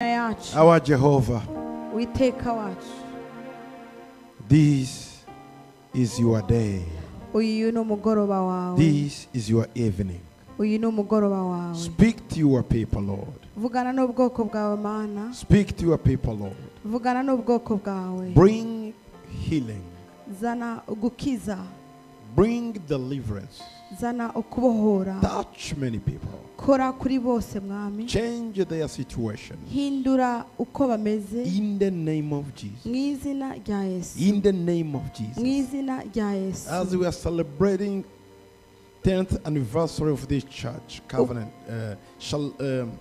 Yacu. Our Jehovah, Uwiteka wacu, this is your day. Uyu ni umugoroba wawe. This is your evening. Uyu ni umugoroba wawe. Speak to your people, Lord. Vugana n'ubwoko bwawe, Mana. Speak to your people, Lord. Vugana n'ubwoko bwawe. Bring healing. Zana ugukiza. Bring deliverance. Zana ukubohora. Touch many people. Kora kuri bose, Mwami. Change their situation. Hindura uko bameze. In the name of Jesus. Mu izina rya Yesu. In the name of Mu Jesus. izina rya Yesu. As we are celebrating 10th anniversary of this church, Covenant, Shalom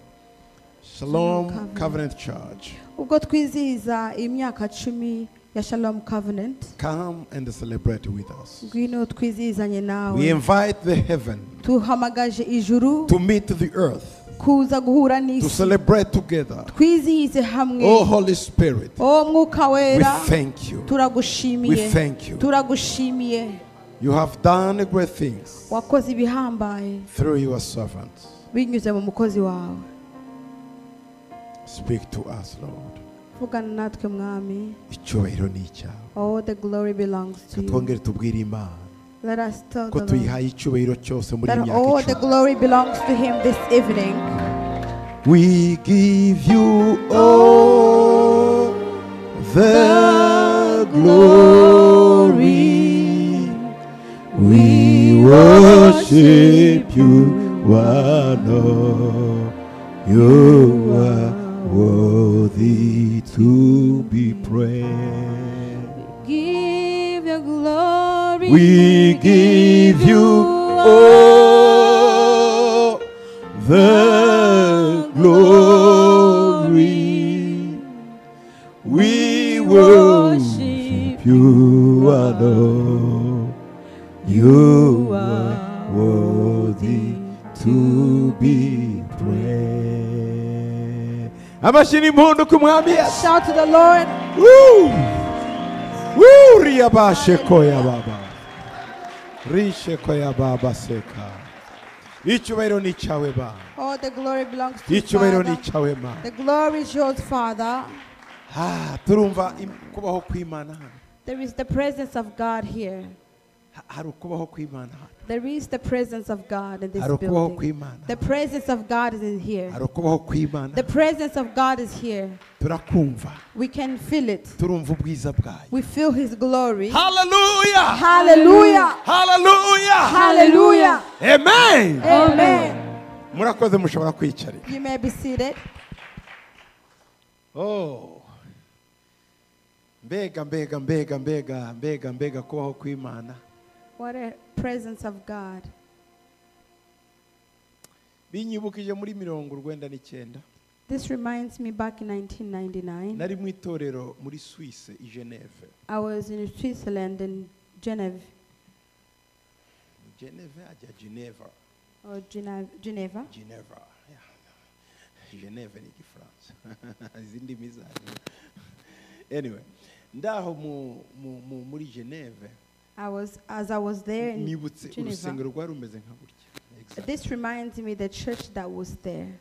Covenant. Covenant Church, Ubwo twizihiza imyaka 10 ya Shalom Covenant, come and celebrate with us. Ngwino twizihizanye We nawe. invite the heaven Tuhamagaje ijuru to meet the earth, kuza guhura to n'isi, celebrate together. twizihize hamwe. Oh, Holy Spirit, O Mwuka we Wera, thank you. We turagushimiye. thank you. Turagushimiye. You have done great things Wakoze ibihambaye through your servants. binyuze mu mukozi wawe. Speak to us, Lord. Vugana natwe, Mwami. Icyubahiro ni icyawe. All the glory belongs to you. Twongere tubwire Imana Let us tell ko the Lord tuyihaye icyubahiro cyose muri that iyi myaka all the 10. glory belongs to him this evening. We give you all the glory. We worship you alone. You are worthy to be praised. Give your glory. We give you all the glory. We worship you alone. You are worthy to be praised. Amashyi n'impundu ku Mwami Yesu. Shout to the Lord. Woo! Woo! Riyabashekoya baba. Rishekoya baba seka. Icyubahiro ni icyawe ba. All the glory belongs to you, Icyubahiro ni Father. icyawe ma. The glory is yours, Father. Ah, turumva kubaho kw'Imana hano. There is the presence of God here. Hari ukubaho kw'Imana hano. There is the presence of God in this Hari ukubaho building. kw'Imana. The presence of God is in here. Hari ukubaho kw'Imana. The presence of God is here. Turakumva. We can feel it. Turumva ubwiza bwayo. We feel his glory. Hallelujah! Hallelujah! Hallelujah! Hallelujah! Amen! Amen. Murakoze, mushobora kwicarira. You may be seated. Oh. Mbega mbega mbega mbega mbega mbega kubaho kw'Imana. What a presence of God. Binyibukije muri 99. This reminds me back in 1999. Nari mu itorero muri Suisse i Geneve. I was in Switzerland in Geneva. Geneve ajya Geneva. Or Geneva. Geneva. Yeah. Geneve ni Igifaransa. Izindi zanyu. Anyway, ndaho muri Geneve. As I was there in Nibutse Geneva. urusengero rwari rumeze nka gutya. Exactly. This reminds me the church that was there.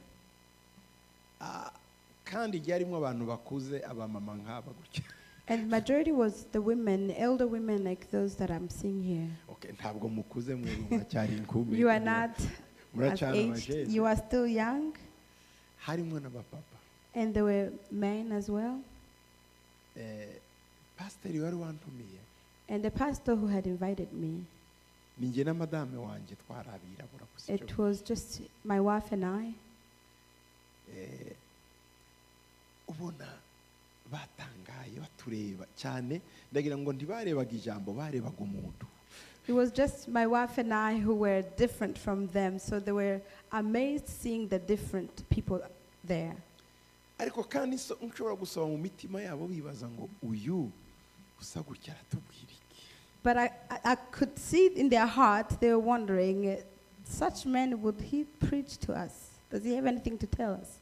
Kandi ryarimo abantu bakuze, abamama nk'aba gutya. And majority was the women, elder women like those that I'm seeing here. Okay, ntabwo mukuze mwebwe, muracyari inkumi. You are not as Muracyari aged. abajene. You are still young. Harimo n'abapapa. And there were men as well. Pasiteri wari wantumiye. And the pastor who had invited me. Ni njye na madame wanjye twari abirabura gusa. It was just my wife and I. Ubona batangaye batureba cyane, ndagira ngo ntibarebaga ijambo, barebaga umuntu. It was just my wife and I who were different from them, so they were amazed seeing the different people there. Ariko kandi so nshobora gusoma mu mitima yabo bibaza ngo uyu usa gutya aratubwira iki? But I could see in their heart they were wondering, such men, would he preach to us? Does he have anything to tell us?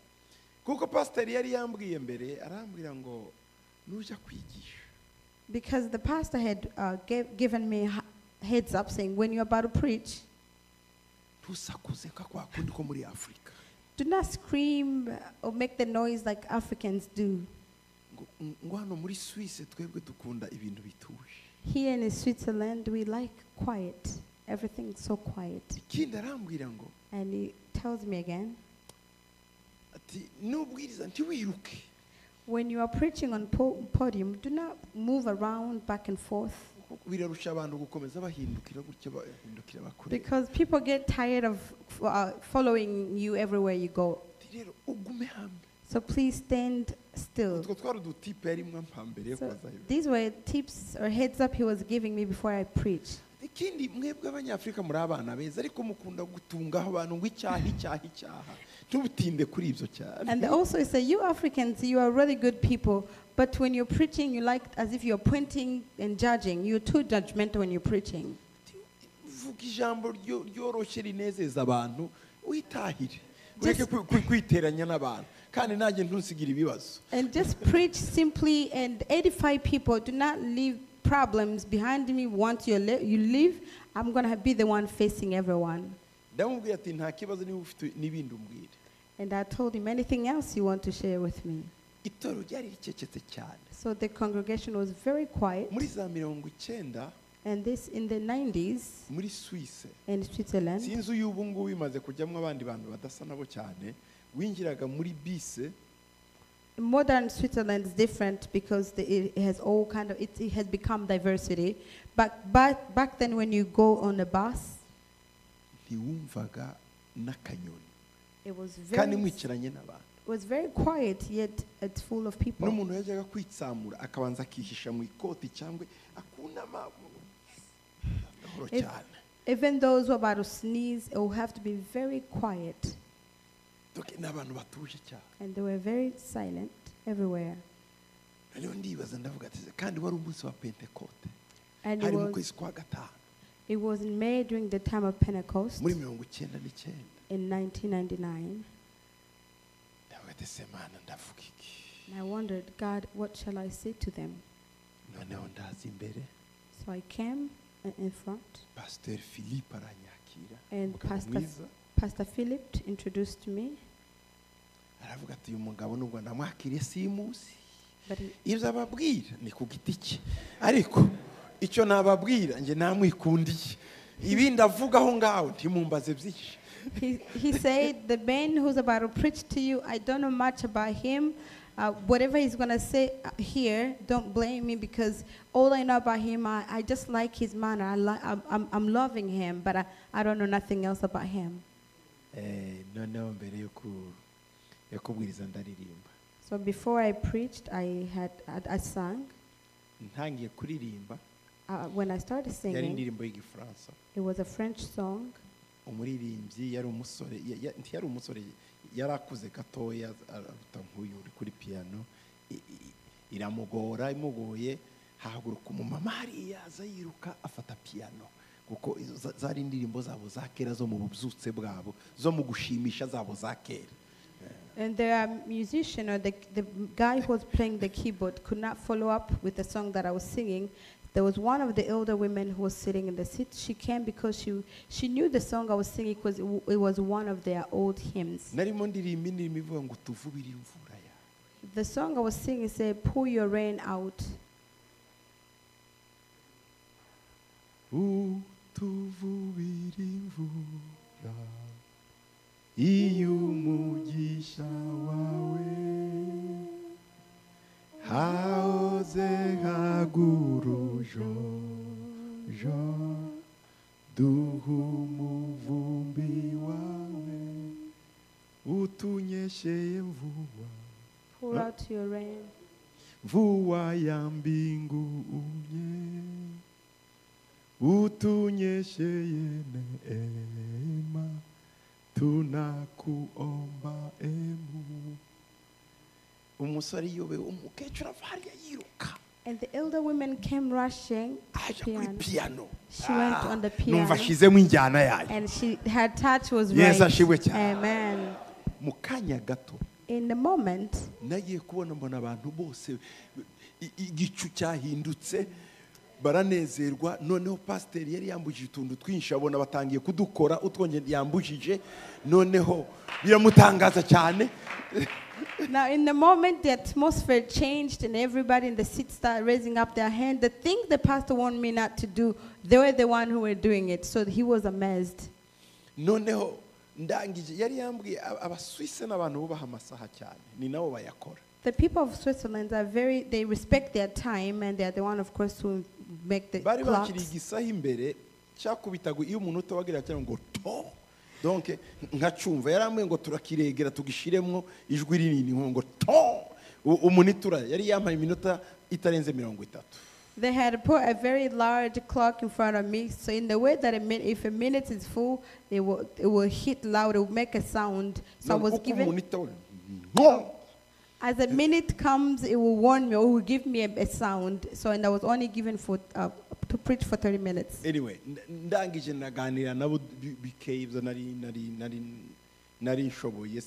Kuko pasiteri yari yambwiye mbere, arambwira ngo nuja kwigisha. Because the pastor had given me heads up saying, when you're about to preach, ntusakuze nka kwa kundi ko muri Afrika. Do not scream or make the noise like Africans do. Ngo ngo hano muri Suisse twebwe dukunda ibintu bituje. Here in Switzerland, we like quiet. Everything's so quiet. Ikindi arambwira ngo And he tells me again, ati nubwiriza ntiwiruke when you are preaching on podium, do not move around back and forth, kuko birarusha abantu gukomeza bahindukira gutya bahindukira bakureba. Because people get tired of following you everywhere you go. Ati rero ugume hamwe. So please stand still. Utwo twari udutipe yarimwo ampa mbere yo So kuza hejuru. these were tips or heads up he was giving me before I preach. Ikindi mwebwe abanyafurika muri abana beza ariko mukunda gutungaho abantu ngo icyaha icyaha icyaha ntubutinde kuri ibyo cyane. And also he said, you Africans, you are really good people, but when you're preaching, you like as if you're pointing and judging. You're too judgmental when you're preaching. Vuga ijambo ryoroshye rinezeza abantu witahire ureke kwiteranya n'abantu kandi nanjye ntusigire ibibazo. And just preach simply and edify people. Do not leave problems behind me. Once you leave, I'm going to be the one facing everyone. Ndamubwira ati nta kibazo niba ufite n'ibindi umbwire. And I told him, anything else you want to share with me? Itorero ryari ricecetse cyane. So the congregation was very quiet. Muri za 90 And this in the 90s muri Suisse, in Switzerland. Sinzi uyu ubu ngubu imaze kujyamo abandi bantu badasa nabo cyane, winjiraga muri bise. Modern Switzerland is different because it has all kind of, it has become diversity. But back then when you go on a bus, ntiwumvaga n'akanyoni. It was Kandi very mwicaranye n'abantu. It was very quiet, yet it's full of people. N'umuntu yajyaga kwitsamura akabanza akihisha mu ikoti cyangwa akunama gahoro cyane. Even those who are about to sneeze, it will have to be very quiet. Donc, ni abantu batuje cyane. And they were very silent everywhere. Rero ndibaza ndavuga ati kandi wari umunsi wa Pentecote. And Hari mu kwezi kwa gatanu. it was in May during the time of Pentecost. Muri 99. In 1999. Ndavuga ati se Mana ndavuga iki? And I wondered, God, what shall I say to them? Noneho ndaza imbere. So I came in front. Pastor Philippe aranyakira. And Umugabo mwiza. Pastor Philip introduced me. Aravuga ati uyu mugabo nubwo ndamwakiriye simuzi. But he Ibyo ababwira ni ku giti cye. Ariko icyo nababwira nge namwikundiye. Ibindi avuga aho ngaho ntimumbaze byinshi. He said, the man who's about to preach to you, I don't know much about him. Whatever he's going to say here, don't blame me, because all I know about him, I just like his manner. I'm loving him, but I don't know nothing else about him. Noneho mbere yo kubwiriza ndaririmba. So before I preached, I sang. Ntangiye kuririmba. When I started Yari singing, indirimbo y'Igifaransa. It was a French song. Umuririmbyi yari umusore, ntiyari umusore, yari akuze gatoya, aruta nk'uyu uri kuri piano. Iramugora, imugoye, hahaguruka umumama hariya aza yiruka afata piano. Kuko izo zari indirimbo zabo za kera zo mu bubyutse bwabo, zo mu gushimisha zabo za kera. And the musician or the guy who was playing the keyboard could not follow up with the song that I was singing. There was one of the elder women who was sitting in the seat. She came because she knew the song I was singing because it was one of their old hymns. Narimo ndirimba indirimbo ivuga ngo tuvubire imvura yawe. The song I was singing said, pour your rain out. Utuvubire imvura iyo umugisha wawe haoze hagurujo jo duhu muvumbi wawe utunyesheye mvua. Pour out your rain. Mvua ya mbingu unye utunyesheye neema tunakuomba emu. Umusore yobe umukecuru ava hariya yiruka. And the elder women came rushing. Aja kuri Piano. piano. She went on the piano. Numva ashizemo injyana yayo. And her touch was Yesu right. ashimwe cyane. Amen. Mu kanya gato. In the moment, Nagiye kubona mbona abantu bose igicu cyahindutse. Baranezerwa. Noneho pasiteri yari yambujije utuntu twinshi, abona batangiye kudukora utwongeye yambujije, noneho biramutangaza cyane. Now, in the moment, the atmosphere changed and everybody in the seat started raising up their hand. The thing the pastor warned me not to do, they were the one who were doing it. So he was amazed. Noneho ndangije, yari yambwiye Abasuwisi n'abantu bubaha amasaha cyane, ni nabo bayakora. The people of Switzerland are very, they respect their time, and they are the one, of course, who make the Bari bakiriye clocks. Igisaha imbere cyakubitaga iyo umuntu utabagira cyangwa ngo to, donc nkacumva yarambwiye ngo turakiregera tugishiremwo ijwi rinini ngo to. Umunitura yari yampaye iminota itarenze 30. They had put a very large clock in front of me, so in the way that if a minute is full, it will hit loud, it will make a sound. So I None was uko given, umunota no. As a minute comes, it will warn me or it will give me a sound. So, and I was only given for to preach for 30 minutes. Anyway, ndangije ndaganira nabo bikeye ibyo nari nshoboye.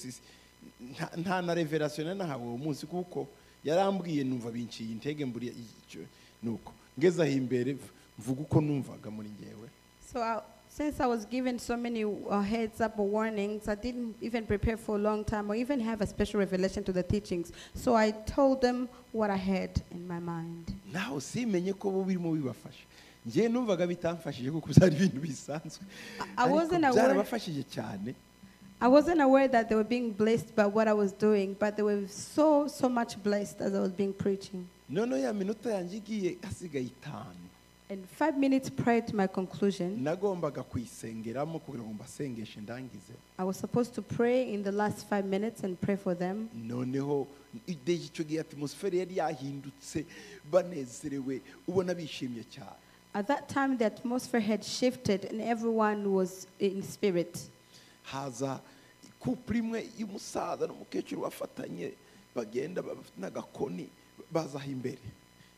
Nta na revelation nari nahawe uwo munsi, kuko yarambwiye numva binciye intege mburiya icyo. Nuko ngeze aho imbere mvuga uko numvaga muri njyewe. So since I was given so many heads up or warnings, I didn't even prepare for a long time or even have a special revelation to the teachings. So I told them what I had in my mind. Naho simenye ko bo birimo bibafasha. Njyewe numvaga bitamfashije kuko byari ibintu bisanzwe, I ariko wasn't aware. byarabafashije cyane. I wasn't aware that they were being blessed by what I was doing, but they were so, so much blessed as I was being preaching. Noneho ya minota yanjye igiye hasigaye 5, And 5 minutes prior to my conclusion, nagombaga kuyisengeramo kugira ngo mbasengeshe ndangize. I was supposed to pray in the last 5 minutes and pray for them. Noneho icyo gihe atmosphere yari yahindutse, banezerewe, ubona bishimye cyane. At that time, the atmosphere had shifted and everyone was in spirit. Haza couple imwe y'umusaza n'umukecuru bafatanye, bagenda bafite n'agakoni, baza aho imbere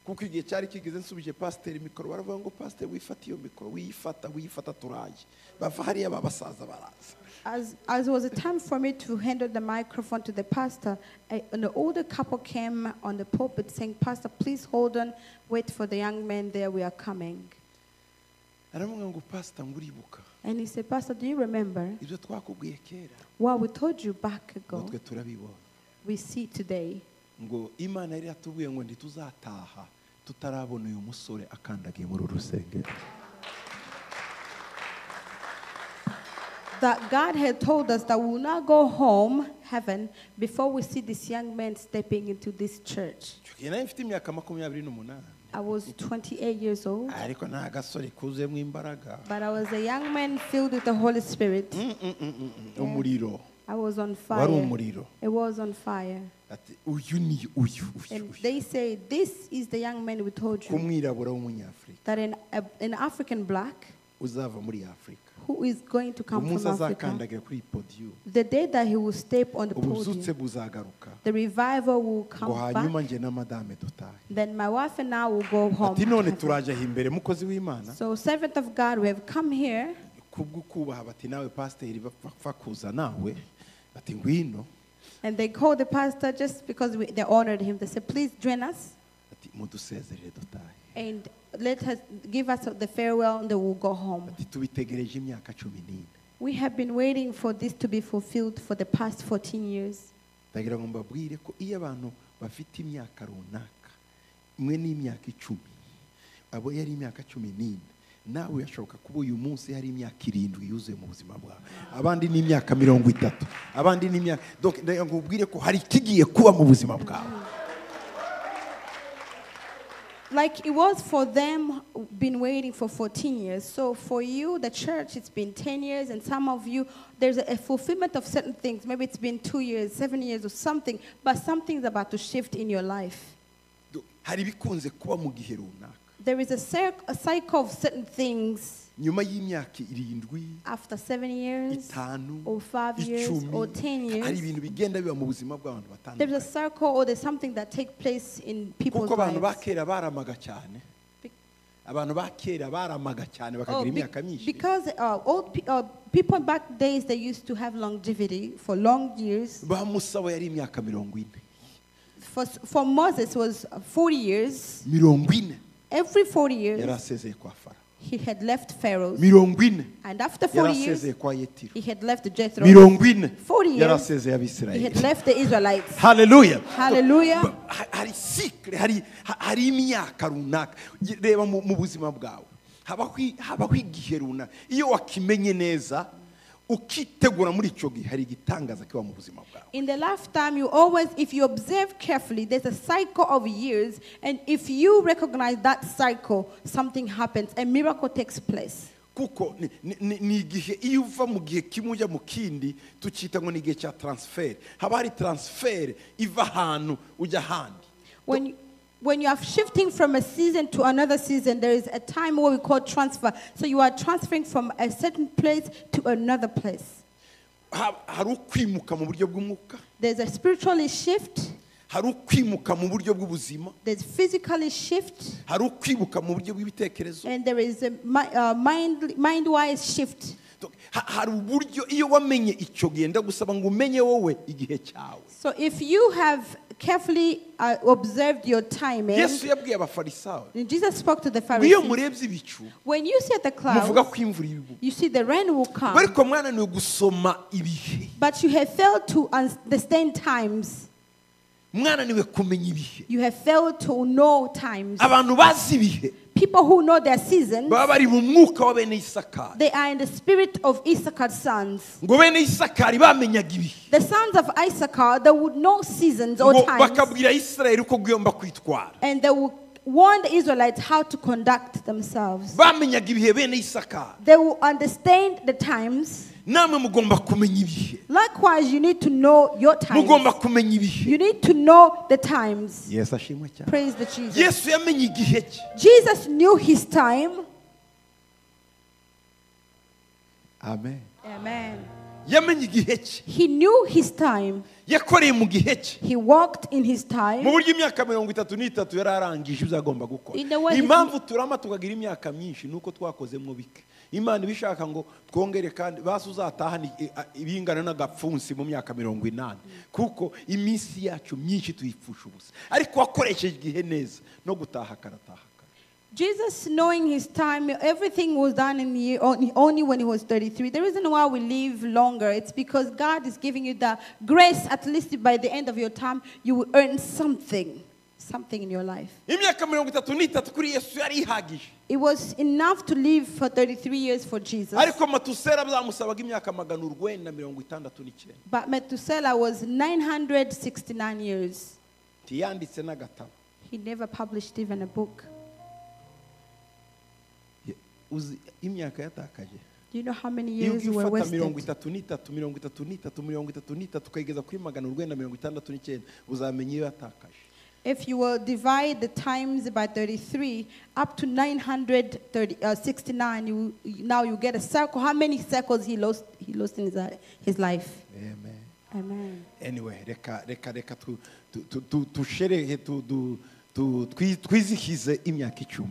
kuko igihe cyari kigeze. Nsubije pasiteri mikoro, baravuga ngo: "Pasiteri, wifata iyo mikoro, wiyifata, wiyifata, turaye." Bava hariya ba basaza baraza. As it was a time for me to hand the microphone to the pastor, an older couple came on the pulpit saying, "Pastor, please hold on, wait for the young men there, we are coming." Aravuga ngo: "Pasita, ngo uribuka And he said, "Pastor, do you remember ibyo twakubwiye kera?" what we told you back Ngo ago? twe turabibona. We see today." Ngo Imana yari yatubwiye ngo ntituzataha tutarabona uyu musore akandagiye muri uru rusengero. That God had told us that we will not go home, heaven, before we see this young man stepping into this church. Icyo gihe nari mfite imyaka 28. I was 28 years old, Ariko nta gasore kuzuyemo imbaraga. But I was a young man filled with the Holy Spirit. Umuriro. I was on Wari fire. umuriro. It was on fire. Ati: "Uyu ni uyu, uyu, And uyu." they say, "This is the young man we told you." Kumwirabura w'umunyafurika That an African black uzava muri Afurika, who is going to come umunsi from Africa, azakandagira kuri iyi podium, the day that he will step on the ububyutse podium, buzagaruka. The revival will Ngo come hanyuma back. njye na madame dutahe. Then my wife and I will go home. Ati: "None turaje aho imbere, mukozi w'Imana." So, servant of God, we have come here. Kubwo kubaha bati: "Nawe pasiteri, bapfa kuza nawe," bati: "Ngwino." And they called the pastor just because they honored him. They said, "Please join us Ati: "Mudusezerere dutahe." and let us give us the farewell, and then we'll go home. Ati: "Tubitegereje imyaka 14." We have been waiting for this to be fulfilled for the past 14 years. Ndagira ngo mbabwire ko iyo abantu bafite imyaka runaka imwe n'imyaka 10, abo yari imyaka 14, nawe birashoboka kuba uyu munsi hari imyaka 7 yuzuye mu buzima bwawe, abandi ni imyaka 30, abandi ni imyaka. Donc ndagira ngo ubwire ko hari ikigiye kuba mu buzima bwawe. Like it was for them, been waiting for 14 years. So for you, the church, it's been 10 years, and some of you, there's a fulfillment of certain things. Maybe it's been 2 years, 7 years, or something, but something's about to shift in your life. Hari ibikunze kuba mu gihe runaka. There is a cycle of certain things Nyuma y'imyaka 7, after 7 years, 5, or 5 years, 10, or 10 hari years. Ibintu bigenda biba mu buzima bw'abantu There's a batandukanye. circle or there's something that takes place in people's Kuko abantu ba lives. Kera baramaga cyane. Abantu ba kera baramaga cyane, Oh, bakagira imyaka myinshi. because old people back days, they used to have longevity for long years. Ba Musa we yari imyaka 40. For Moses was 40 years. 40. Every 40 years, yari asezeye kwa Farawo. he had left Pharaoh's. 40 And after yari 40 years, asezeye kwa Yetiro. he had left Jethro. 40 40 yari years, asezeye he Abisirayeli. had left the Israelites. Haleluya. Hallelujah. Hari cycle, hari imyaka runaka. Reba mu buzima bwawe habaho igihe runaka iyo wakimenye neza ukitegura muri icyo gihe hari igitangaza kiba mu buzima bwawe. In the lifetime, you always, if you observe carefully, there's a cycle of years, and if you recognize that cycle, something happens, a miracle takes place. Kuko ni igihe iyo uva mu gihe kimwe ujya mu kindi tukita ngo ni igihe cya transfer. Haba hari transfer iva ahantu ujya ahandi. When you are shifting from a season to another season, there is a time where we call transfer. So you are transferring from a certain place to another place. Hari ukwimuka mu buryo bw'umwuka. There's a spiritual shift. Hari ukwimuka mu buryo bw'ubuzima. There's physically shift. Hari ukwimuka mu buryo bw'ibitekerezo. And there is a mind-wise shift. Hari uburyo iyo wamenye icyo gihe ndagusaba ngo umenye wowe igihe cyawe. So if you have carefully observed your timing, Yesu yabwiye abafarisayo. Jesus spoke to the Ngo Pharisees. iyo murebye ibicu, When you see the clouds, muvuga ko imvura iri bugwe. you see the rain will come. Ariko mwananiwe gusoma ibihe. But you have failed to understand times. Mwananiwe kumenya ibihe. You have failed to know times. Abantu bazi ibihe. People who know their seasons, baba bari mu mwuka wa bene Isakari. they are in the spirit of Issachar's sons. Ngo bene Isakari bamenyaga ibihe. The sons of Issachar, they would know seasons or Ngo times. bakabwira Isirayeli uko ugomba kwitwara. And they would warn the Israelites how to conduct themselves. Bamenyaga ibihe bene Isakari. They will understand the times. Namwe mugomba kumenya ibihe. Likewise, you need to know your times. Mugomba kumenya ibihe. You need to know the times. Yesu ashimwe cyane. Praise the Jesus. Yesu yamenye igihe cye. Jesus knew his time. Amen. Amen. Yamenye igihe cye. He knew his time. Yakoreye mu gihe cye. He walked in his time. Mu buryo imyaka 33 yararangije ibyo agomba gukora. In the way Impamvu turama tukagira imyaka myinshi nuko twakozemwo bike. Imana ibishaka ngo twongere kandi basi uzatahana ibingana n'agapfunsi mu myaka 80 kuko iminsi yacu myinshi tuyipfusha ubusa. Ariko wakoresheje igihe neza no gutaha karataha. Jesus, knowing his time, everything was done in the year, only when he was 33. The reason why we live longer, it's because God is giving you the grace, at least by the end of your time, you will earn something in your life. Imyaka 33 kuri Yesu yari ihagije. It was enough to live for 33 years for Jesus. Ariko Metusela byamusabaga imyaka 969. But Methuselah was 969 years. Ntiyanditse n'agatabo. He never published even a book. Uzi imyaka yatakaje. Do you know how many Iyo years were ufata wasted? 33 33 33 ukayigeza kuri 969 uzamenya iyo yatakaje. If you will divide the times by 33 up to 969, now you get a circle. How many circles he lost in his life? Amen. Amen. Anyway, reka tusherehe twizihize imyaka 10.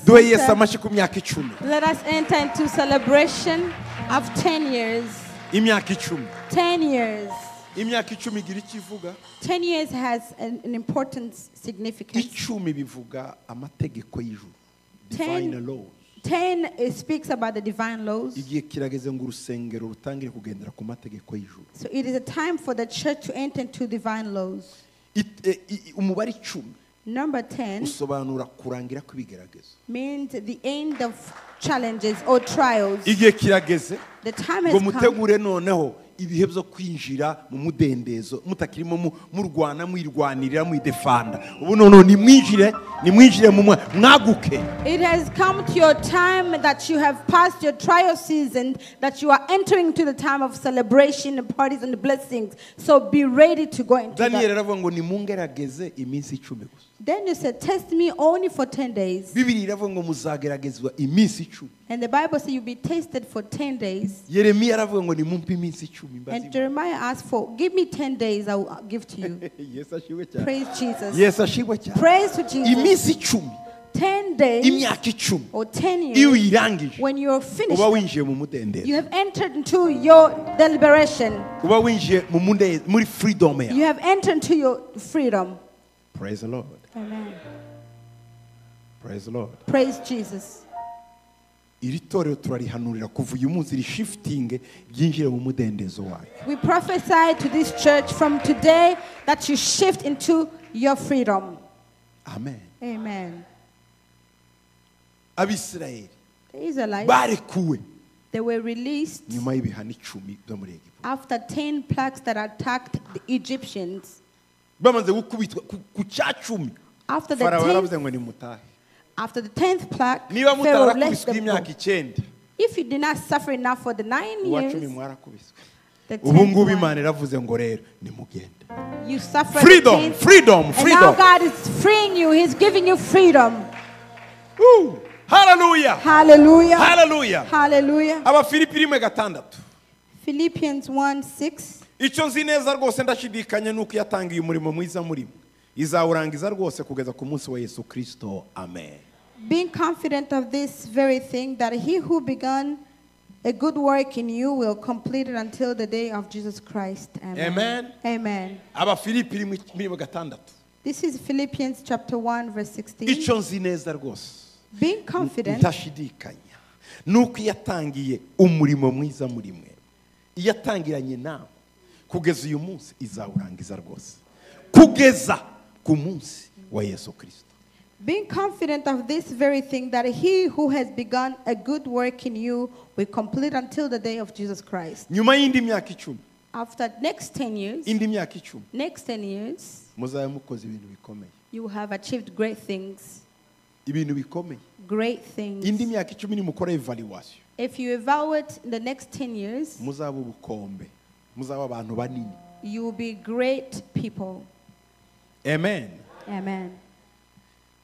Duhe Yesu amashyi ku myaka 10. Let us enter into celebration of 10 years. Imyaka 10. 10 years. Imyaka 10 igira icyo ivuga. 10 years has an important significance. 10 bivuga amategeko y'ijuru. Divine laws. 10 it speaks about the divine laws. Igihe kirageze ngo urusengero rutangire kugendera ku mategeko y'ijuru. So it is a time for the church to enter into divine laws. Umubare 10 Number 10 usobanura kurangira kw'ibigeragezo. means the end of challenges or trials. Igihe kirageze The time ngo has come. mutegure noneho ibihe byo kwinjira mu mudendezo mutakirimo murwana mwirwanirira mwidefanda. Ubu noneho nimwinjire mu mwaguke. It has come to your time that you have passed your trial season, that you are entering into the time of celebration and parties and blessings. So be ready to go into Daniel that. aravuga ngo nimungerageze iminsi 10 gusa. Then you said, test me only for 10 days. Bibiliya iravuga ngo muzageragezwa iminsi 10. And the Bible says you'll be tested for 10 days. Yeremiya aravuga ngo nimumpe iminsi 10. And Jeremiah asked for, give me 10 days, I will give to you. Yesu ashimwe cyane. Praise Jesus. Yesu ashimwe cyane. Praise to Jesus. Iminsi 10. 10 days. Imyaka 10. Or 10 years. Iyo uyirangije. When you're finished, uba winjiye mu mudendezo. You have entered into your deliberation. Uba winjiye mu mudendezo, muri freedom yawe. You have entered into your freedom. Praise the Lord. Amen. Praise the Lord. Praise Jesus. Iri torero turarihanurira kuva uyu munsi rishiftinge ryinjire mu mudendezo wayo. We prophesy to this church from today that you shift into your freedom. Amen. Amen. Abisirayeli The Israelites, barekuwe they were released nyuma y'ibihano 10 byo muri Egiputa. after 10 plagues that attacked the Egyptians. Bamaze gukubitwa ku cya 10. After the Farawo 10th, yaravuze ngo nimutahe. after the 10th plague, Niba Pharaoh let mutarakubiswe them go. imyaka 9, If you did not suffer enough for the 9 uwa 10 years, mwarakubiswe. the Ubu 10th ngubu one, Imana iravuze ngo rero nimugende. you suffered Freedom, the 10th, freedom, and now freedom. God is freeing you. He's giving you freedom. Woo! Hallelujah. Hallelujah. Hallelujah. Hallelujah. Abafilipi 1:6. Philippians 1:6. Icyo nzi neza rwose ndashidikanya nuko yatangiye umurimo mwiza muri mwe izawurangiza rwose kugeza ku munsi wa Yesu Kristo. Amen. Being confident of this very thing, that he who began a good work in you will complete it until the day of Jesus Christ. Amen. Amen. Amen. Abafilipi 1:6. This is Philippians chapter 1 verse 16. Icyo nzi neza rwose Being confident ndashidikanya nuko yatangiye umurimo mwiza muri mwe iyatangiranye nawe kugeza uyu munsi izawurangiza rwose kugeza ku munsi wa Yesu Kristo. Being confident of this very thing, that he who has begun a good work in you will complete until the day of Jesus Christ. Nyuma y'indi myaka 10, After next 10 years, indi myaka 10, next 10 years, muzabe mukoze ibintu bikomeye. you have achieved great things. Ibintu bikomeye. Great things. Indi myaka 10 nimukora evaluation. If you evaluate in the next 10 years, Muzaba ubukombe. Muzaba abantu banini. you will be great people. Amen. Amen.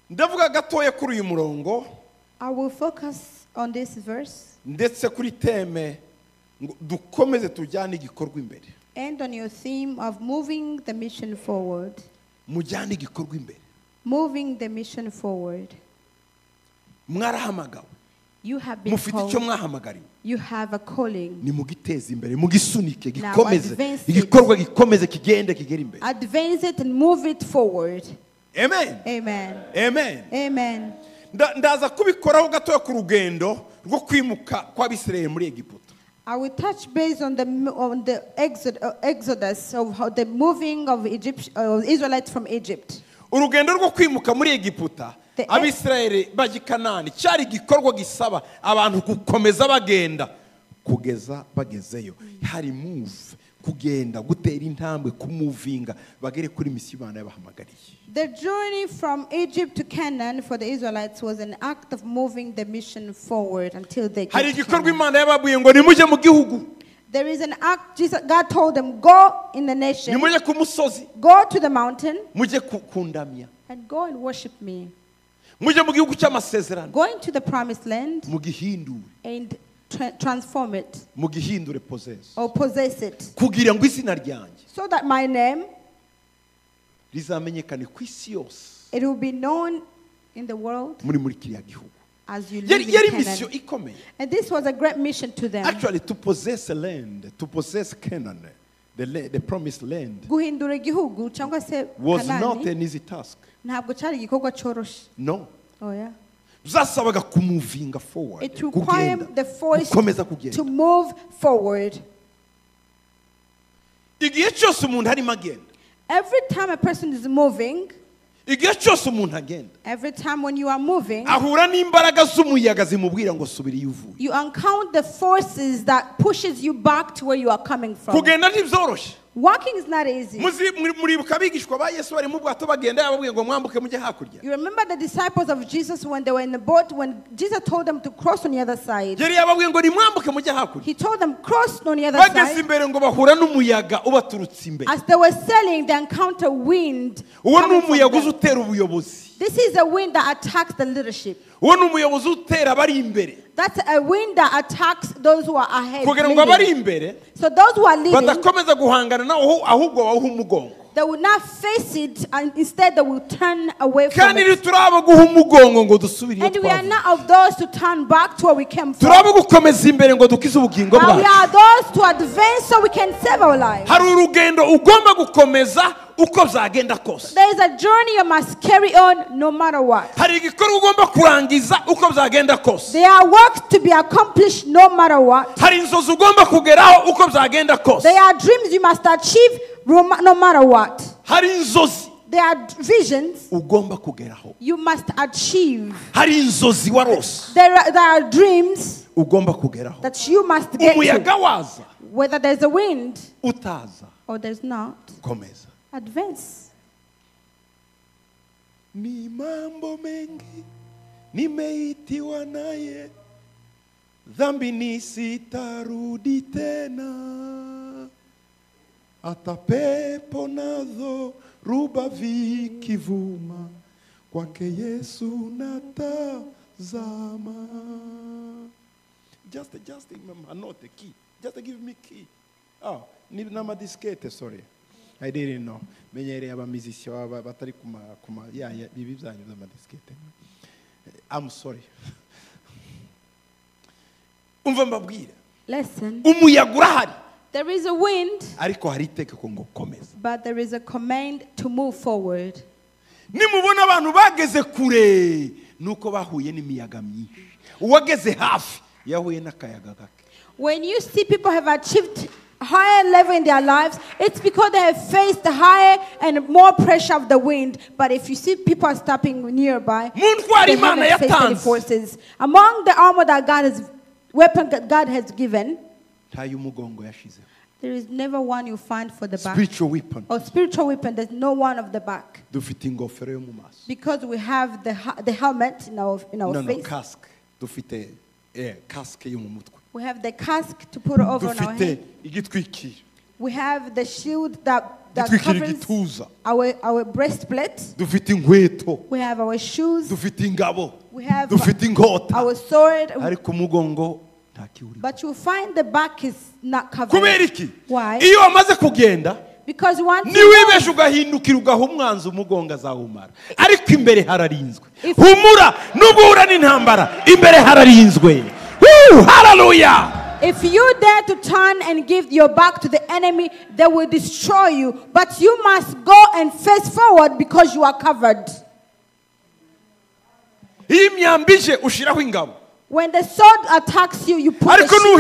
Ndavuga gatoya kuri uyu murongo. I will focus on this verse. Ndetse kuri teme ngo dukomeze tujyane igikorwa imbere. And on your theme of moving the mission forward. Mujyane igikorwa imbere. Moving the mission forward. Mwarahamagawe. You have been Mufite icyo called. mwahamagariwe. You have a calling. Nimugiteze imbere, mugisunike, gikomeze. Advance it. Igikorwa gikomeze kigende kigere imbere. Advance it and move it forward. Amen. Amen. Amen. Amen. Ndaza kubikoraho gatoya ku rugendo rwo kwimuka kw'Abisirayeli muri Egiputa. I will touch base on the exodus of how the moving of Israelites from Egypt. Urugendo rwo kwimuka muri Egiputa, Abisirayeli bajya i Kanani cyari igikorwa gisaba abantu gukomeza bagenda kugeza bagezeyo. Hari move, kugenda, gutera intambwe, kumuvinga bagere kuri misiyo Imana yabahamagariye. The journey from Egypt to Canaan for the Israelites was an act of moving the mission forward until they Hari get to igikorwa Canaan. Imana yababwiye ngo nimujye mu gihugu. There is an act Jesus, God told them, go in the nation, Nimujye ku musozi, go to the mountain, mujye kundamya, and go and worship me. Mujye mu gihugu cy'amasezerano, Go into the promised land mugihindure, and transform it, mugihindure possess, or possess it, kugira ngo izina ryanjye so that my name, rizamenyekane ku isi yose, it will be known in the world muri kiriya gihugu. as you live in Yari Canaan. mission ikomeye. And this was a great mission to them. Actually, to possess a land, to possess Canaan, the promised land, Guhindura igihugu cyangwa se was not Kanani, an easy task. ntabwo cyari igikorwa cyoroshye. No. Oh, yeah. Byasabaga kumuvinga forward. It required the force gukomeza kugenda. to move forward. Igihe cyose umuntu arimo agenda. Every time a person is moving, Igihe cyose umuntu agenda, every time when you are moving, ahura n'imbaraga z'umuyaga zimubwira ngo subira iyo uvuye. you encounter the forces that pushes you back to where you are coming from. Kugenda ntibyoroshye. Walking is not easy. Muribuka abigishwa ba Yesu bari mu bwato bagenda yababwiye ngo mwambuke mujye hakurya. You remember the disciples of Jesus when they were in the boat, when Jesus told them to cross on the other side. Yari yababwiye ngo nimwambuke mujye hakurya. He told them cross on the other Bageze side. imbere ngo bahura n'umuyaga ubaturutse imbere. As they were sailing, they encountered wind. Uwo ni coming from umuyaga uza them. utera ubuyobozi. This is a wind that attacks the leadership. Uwo ni umuyobozi utera abari imbere. That's a wind that attacks those who are ahead. Kugira ngo abari leading. imbere So those who are leading, badakomeza guhangana nawo, ahubwo bawuha umugongo. they will not face it, and instead they will turn away from Kandi it. ntituraba guha umugongo ngo dusubire iyo And we are twavuye. not of those to turn back to where we came from. Turaba gukomeza imbere ngo dukize ubugingo But we bwacu. are those to advance so we can save our lives. Hari urugendo ugomba gukomeza uko byagenda kose. There is a journey you must carry on no matter what. Hari igikorwa ugomba kurangiza uko byagenda kose. There are works to be accomplished no matter what. Hari inzozi ugomba kugeraho uko byagenda kose. There are dreams you must achieve no matter what. Hari inzozi There are visions ugomba kugeraho. you must achieve. Hari inzozi warose There are dreams ugomba kugeraho. that you must get to. Umuyaga waza Whether there's a wind utaza or there's not, komeza. advance. Ni mambo mengi nimeitiwa naye, dhambi nisitarudi tena, hata pepo nazo ruba vikivuma, kwake Yesu natazama. Just not a key. Just give me key. Oh, ni nama diskete, sorry. I didn't know. Menyereye abamiziki batari kuma ya bibi byanyu by'amadiskete. I'm sorry. Umva mbabwira. Listen. Umuyaga urahari. There is a wind. Ariko hari itegeko ngo komeza. But there is a command to move forward. Nimubona abantu bageze kure nuko bahuye n'imiyaga myinshi. Uwageze hafi yahuye n'akayaga gake. When you see people have achieved higher level in their lives, it's because they have faced the higher and more pressure of the wind. But if you see people are stopping nearby, they haven't faced any forces. Among the armor that God has, weapon that God has given, there is never one you find for the back. Spiritual weapon. Or spiritual weapon, there's no one of the back. Because we have the helmet in our face. No, casque. We have the casque to put over on our head. We have the shield that covers our breastplate. We have our shoes. We have our sword. But you find the back is not covered. Why? Because once you Hallelujah. If you dare to turn and give your back to the enemy, they will destroy you. But you must go and face forward because you are covered. When the sword attacks you, you put the shield.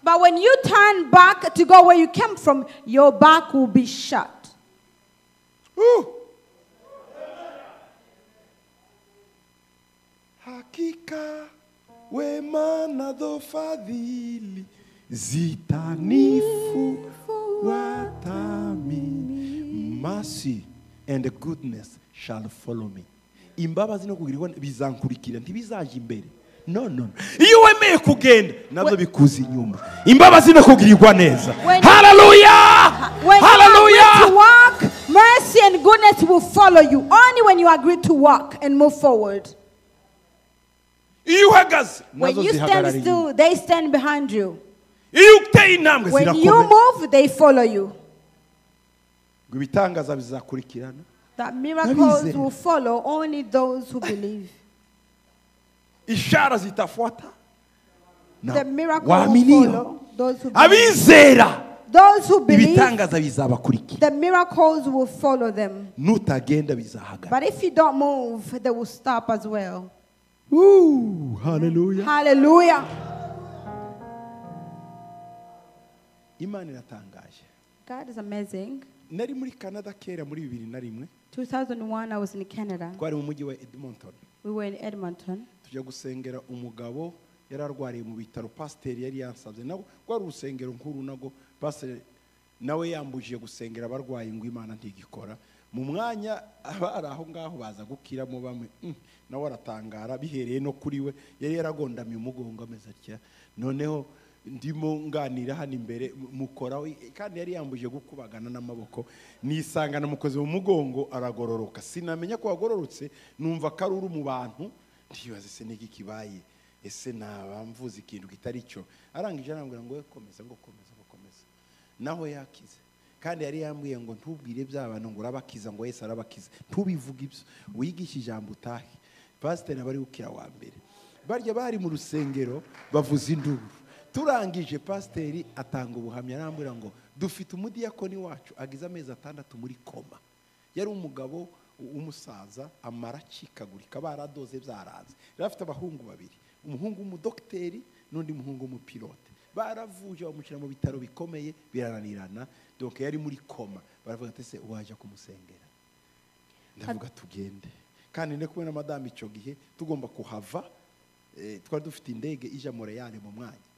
But when you turn back to go where you came from, your back will be shut. Ooh. Hakika wema na fadhili zitanifuata mimi. Mercy and goodness shall follow me. Imbabazi no kugirirwa bizankurikira ntibizaje imbere. No, no. Iyo wemeye kugenda nabyo bikuza inyuma. Imbabazi no kugirirwa neza. Hallelujah! Hallelujah! When you agree to walk, mercy and goodness will follow you only when you agree to walk and move forward. When you stand still, they stand behind you. When you move, they follow you. That miracles will follow only those who believe. The miracle will follow those who believe. Those who believe, the miracles will follow them. But if you don't move, they will stop as well. Ooh, hallelujah. Hallelujah. God is amazing. 2001, I was in Canada. We were in Edmonton. Mu mwanya abari aho ngaho baza gukiramo bamwe nawe aratangara bihereye no kuri we yari yaragondamiye umugongo ameze atya noneho ndimo nganira hano imbere mukoraho kandi yari yambuje gukubagana n'amaboko nisangana mukoze mu mugongo aragororoka sinamenya ko wagororotse numva karuru mu bantu ntibaze se niki kibaye ese naba mvuze ikintu kitari cyo arangije arambwira ngo komeza ngo komeza ngo komeza naho yakize kandi yari yambwiye ngo ntubwire by'abantu ngo urabakiza ngo Yesu arabakiza ntubivuge ibyo wigisha ijambo utahe pastor abari gukira wa mbere barya bari mu rusengero bavuza induru turangije pasiteri atanga ubuhamya arambwira ngo Dufite umudiyakoni wacu agize amezi 6 muri koma. Yari umugabo w'umusaza, amara acikagurika, baradoze byaranze. Yari afite abahungu babiri, umuhungu w'umudokiteri n'undi muhungu w'umupilote. Baravuje bamushyira mu bitaro bikomeye birananirana, donc yari muri koma. Baravuga ati se waje kumusengera? Ndavuga tugende. Kandi ndi kumwe na madame icyo gihe tugomba kuhava, twari dufite indege ija Montreal mu mwanya.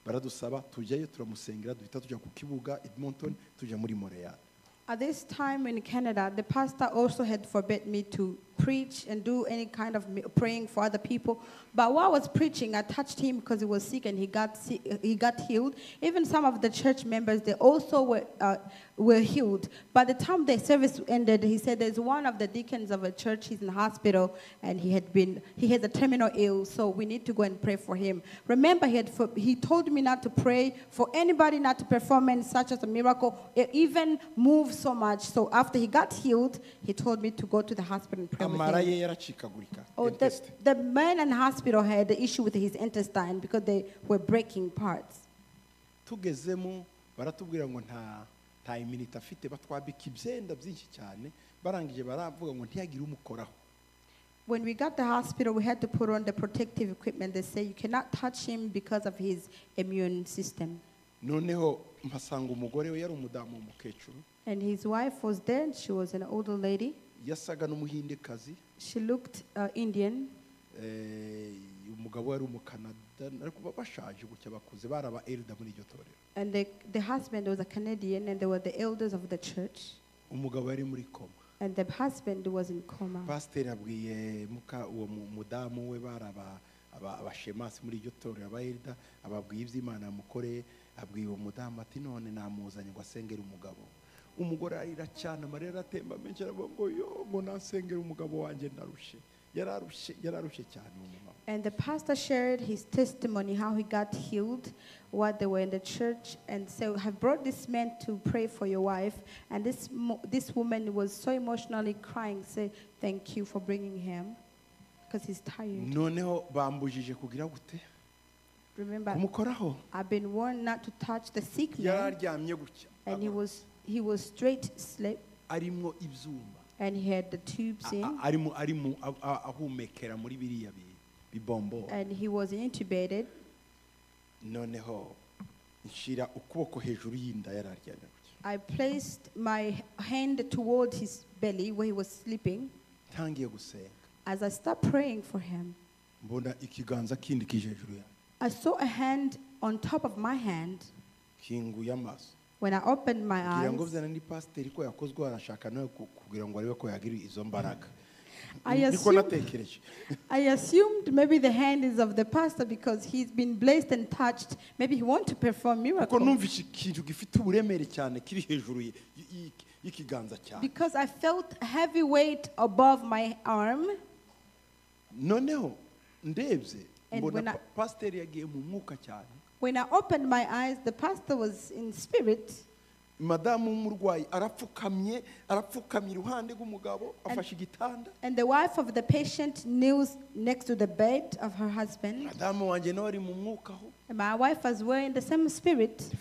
Baradusaba tujyayo turamusengera, duhita tujya ku kibuga Edmonton tujya muri Montreal. At this time in Canada, the pastor also had forbid me to preach and do any kind of praying for other people. But while I was preaching, I touched him because he was sick and he got healed. Even some of the church members, they also were healed. By the time the service ended, he said there's one of the deacons of a church, he's in the hospital, and he has a terminal ill, so we need to go and pray for him. Remember, he told me not to pray for anybody, not to perform any such as a miracle, even move so much. So after he got healed, he told me to go to the hospital and pray with him. Oh, the man in the hospital had the issue with his intestine because they were breaking parts. Tugezemo baratubwira ngo nta iminita afite, batwabika ibyenda byinshi cyane, barangije baravuga ngo ntiyagire umukoraho. When we got to the hospital, we had to put on the protective equipment. They say you cannot touch him because of his immune system. Noneho mpasanga umugore we yari umudamu w'umukecuru. And his wife was there. She was an older lady. Yasaga n'umuhindekazi. She looked Indian. Umugabo yari umukanada, ariko bashaje gutya bakuze, bari aba elder muri iryo torero. And the husband was a Canadian, and they were the elders of the church. Umugabo yari muri koma. And the husband was in coma. Pastor abwiye muka uwo mudamu we bari abashemasi muri iryo torero aba elder, ababwiye iby'Imana mukoreye, abwiye uwo mudamu ati none namuzanye ngo asengere umugabo. Umugore arira cyane, amarira aratemba menshi, aravuga ngo yo ngo nasengere umugabo wanjye ndarushe. Yararushe cyane umumama. And the pastor shared his testimony how he got healed while they were in the church, and so have brought this man to pray for your wife. And this woman was so emotionally crying, say thank you for bringing him because he's tired. Noneho bambujije kugira gute? Remember, kumukoraho. I've been warned not to touch the sick man. Yararyamye gutya. And he was straight sleep. Arimo ibyuma. And he had the tubes in. Arimo ahumekera muri biriya bibombo. And he was intubated. Noneho nshira ukuboko hejuru y'inda yararyamye gutya. I placed my hand toward his belly where he was sleeping. Ntangiye gusenga. As I started praying for him, mbona ikiganza kindi kije hejuru yanjye. I saw a hand on top of my hand. Kinguye amaso. When I opened my eyes, I assumed maybe the hand is of the pastor because he's been blessed and touched. Maybe he wants to perform miracles. Because I felt heavy weight above my arm. And when I opened my eyes, the pastor was in spirit. Madamu w'umurwayi arapfukamye iruhande rw'umugabo afashe igitanda. And the wife of the patient kneels next to the bed of her husband. Madamu wanjye nawe ari mu mwuka aho. And my wife was wearing the same spirit.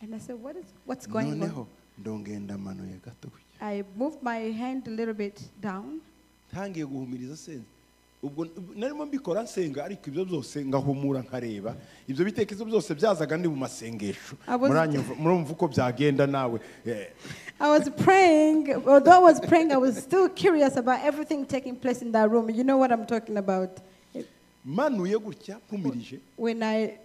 And I said, what's going on? Noneho ndongenda manuye gato. I moved my hand a little bit down. Ntangiye guhumiriza senze. Ubwo narimo mbikora nsenga, ariko ibyo byose ngahumura nkareba ibyo bitekerezo byose byazaga ndi mu masengesho. Murumva uko byagenda nawe. I was praying, although I was praying, I was still curious about everything taking place in that room. You know what I'm talking about. Manuye gutya mpumirije. When I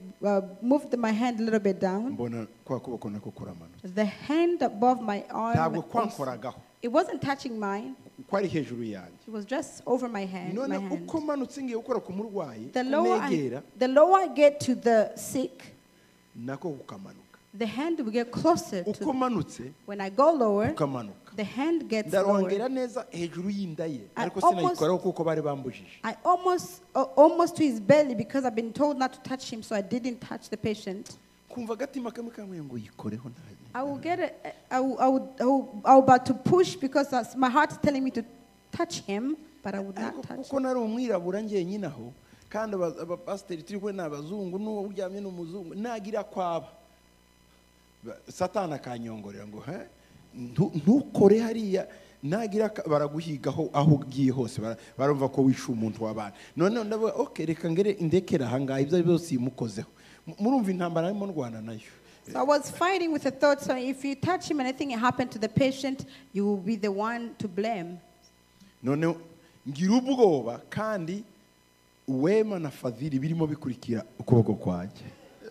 moved my hand a little bit down, mbona kwa kuboko nako kuramanutse. The hand above my arm, ntabwo kwankoragaho. It wasn't touching mine. Kwari hejuru yanjye. It was just over my hand. None uko manutse ngiye gukora ku murwayi, the lower I get to the sick, nako kukamanuka. The hand will get closer to. Uko manutse, when I go lower, kukamanuka. The hand gets lower. Ndarongera neza hejuru y'inda ye, ariko sinayikoraho kuko bari bambujije. I almost to his belly because I've been told not to touch him, so I didn't touch the patient. Kumva agatima kamwe kamwe ngo yikoreho nta. I will get a, I will about to push because my heart is telling me to touch him, but I would not touch him. Kuko nari umwirabura njyenyine aho, kandi abapasiteri turi kumwe n'abazungu n'uwo uryamye n'umuzungu nagira kwaba. Satani akanyongorera ngo he ntukore hariya nagira baraguhigaho aho ugiye hose barumva ko wishe umuntu w'abana. None ndavuga okay, reka ngere indekera aha ngaha, ibyo byose yimukozeho. Murumva intambara arimo ndwana nayo. So I was fighting with the thought, so if you touch him, anything happened to the patient, you will be the one to blame. None ngira ubwoba kandi wema na fadhili birimo bikurikira ukuboko kwanjye.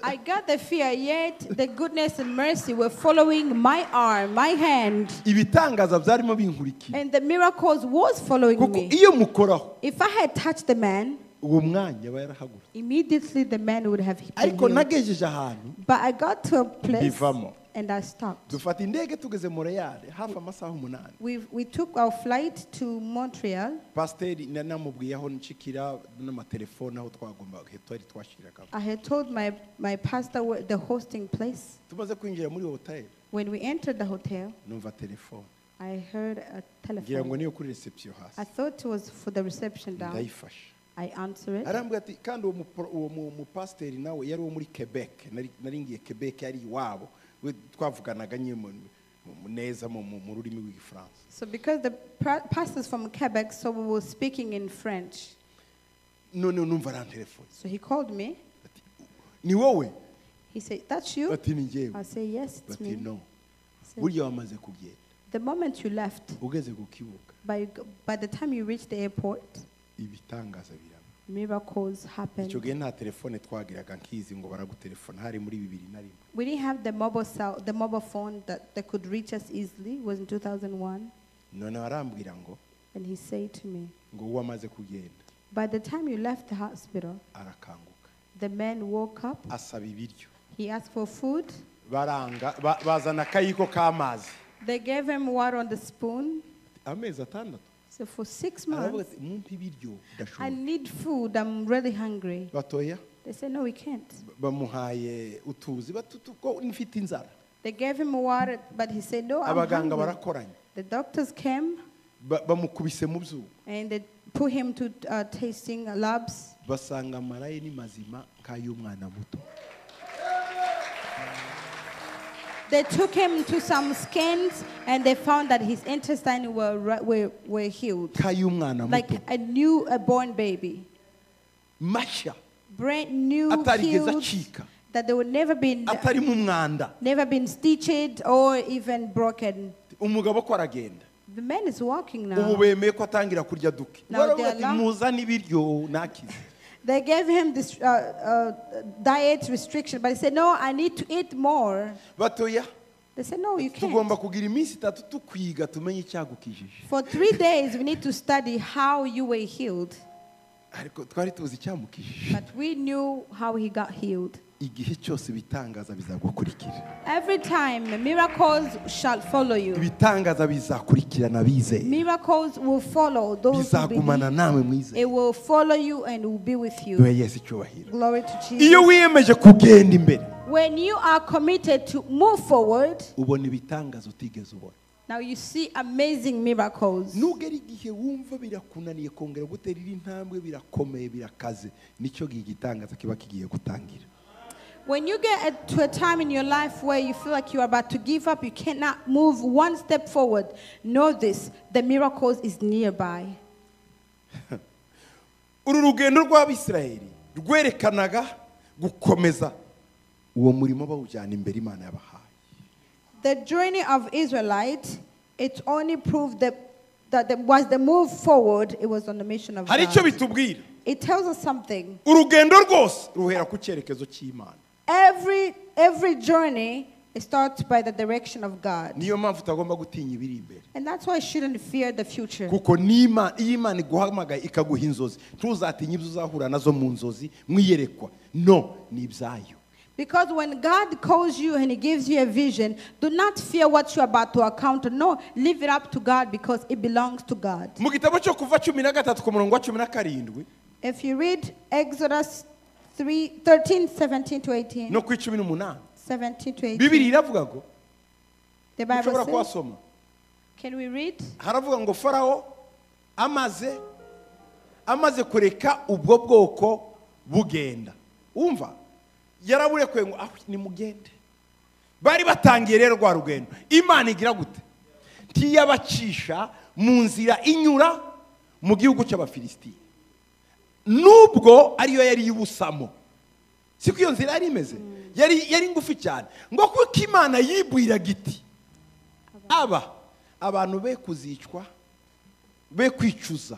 I got the fear, yet the goodness and mercy were following my arm, my hand. Ibitangaza byarimo binkurikira. And the miracles was following me. Iyo mukoraho. If I had touched the man, uwo mwanya aba yarahagurutse. Immediately the man would have been Ariko healed. nagejeje ahantu. But I got to a place Bivamo. and I stopped. Dufata indege tugeze Montreal hafi amasaha 8. We took our flight to Montreal. Pasteur namubwiye aho nshikira n'amatelefone aho twagomba twari twashiriraga. I had told my pastor where the hosting place. Tumaze kwinjira muri hotel. When we entered the hotel, numva telefone. I heard a telephone. Ngira ngo niyo kuri reception hasi. I thought it was for the reception down. Ndayifashe. I answer it. Arambwira ati kandi uwo mupasiteri nawe yari uwo muri Quebec, nari ngiye Quebec yari iwabo. Twavuganaga nyine neza mu rurimi rw'igifaransa. So because the pastor's from Quebec, so we were speaking in French. None numva arantelefone. So he called me. Ni wowe? He said, that's you? Ati ni njyewe. I say, yes, it's me. Ati no. Burya wamaze kugenda. The moment you left, ugeze ku kibuga. By the time you reached the airport, ibitangaza biraba. Miracles happened. Icyo gihe nta telefone twagiraga nkizi ngo baragutelefona, hari muri 2001. We didn't have the mobile cell, the mobile phone that could reach us easily. It was in 2001. None arambwira ngo, And he said to me, ngo wamaze kugenda. By the time you left the hospital, arakanguka. The man woke up. Asaba ibiryo. He asked for food. Baranga bazana akayiko k'amazi. They gave him water on the spoon. Amezi atandatu. So for 6 months, I need food. I'm really hungry. They said, no, we can't. They gave him water, but he said, no, I'm hungry. The doctors came and they put him to tasting labs. They took him to some scans and they found that his intestines were healed. Like a new born baby. Brand new healed, that they would never been stitched or even broken. The man is walking now. Now they gave him this diet restriction, but he said, no, I need to eat more. They said, no, you can't. For 3 days, we need to study how you were healed. But we knew how he got healed. Every time, miracles shall follow you. Miracles will follow those who believe. It will follow you and will be with you. Glory to Jesus. When you are committed to move forward, now you see amazing miracles. When you get to a time in your life where you feel like you are about to give up, you cannot move one step forward, know this, the miracles is nearby. Uru rugendo rw'Abisirayeli rwerekanaga gukomeza uwo murimo bawujyana imbere Imana yabahaye. The journey of Israelites, it only proved that was the move forward, it was on the mission of Hari God. icyo bitubwira. It tells us something. Urugendo rwose ruhera ku cyerekezo cy'Imana. Every journey starts by the direction of God. Niyo mpamvu utagomba gutinya ibiri imbere. And that's why you shouldn't fear the future. Kuko nima iyo Imana iguhamagaye ikaguha inzozi, ntuzatinye ibyo uzahura nazo mu nzozi mwiyerekwa. No, ni ibyayo. Because when God calls you and he gives you a vision, do not fear what you're about to encounter. No, leave it up to God because it belongs to God. Mu gitabo cyo kuva 13 ku murongo wa 17. If you read Exodus 13, 17 to 18. No ku 18. 17 to 18. Bibiri iravuga ngo The Bible says, kuhasoma. Can we read? Haravuga ngo Farao amaze kureka ubwo bwoko bugenda. Umva? Yaraburekuye ngo aho nimugende. Bari batangiye rero rwa rugendo. Imana igira gute? Ntiyabacisha mu nzira inyura mu gihugu cy'Abafilisitiya, nubwo ariyo yari y'ubusamo. Siko iyo nzira yari imeze, yari ngufi cyane. Ngo kuko Imana yibwiraga iti aba abantu be kuzicwa, be kwicuza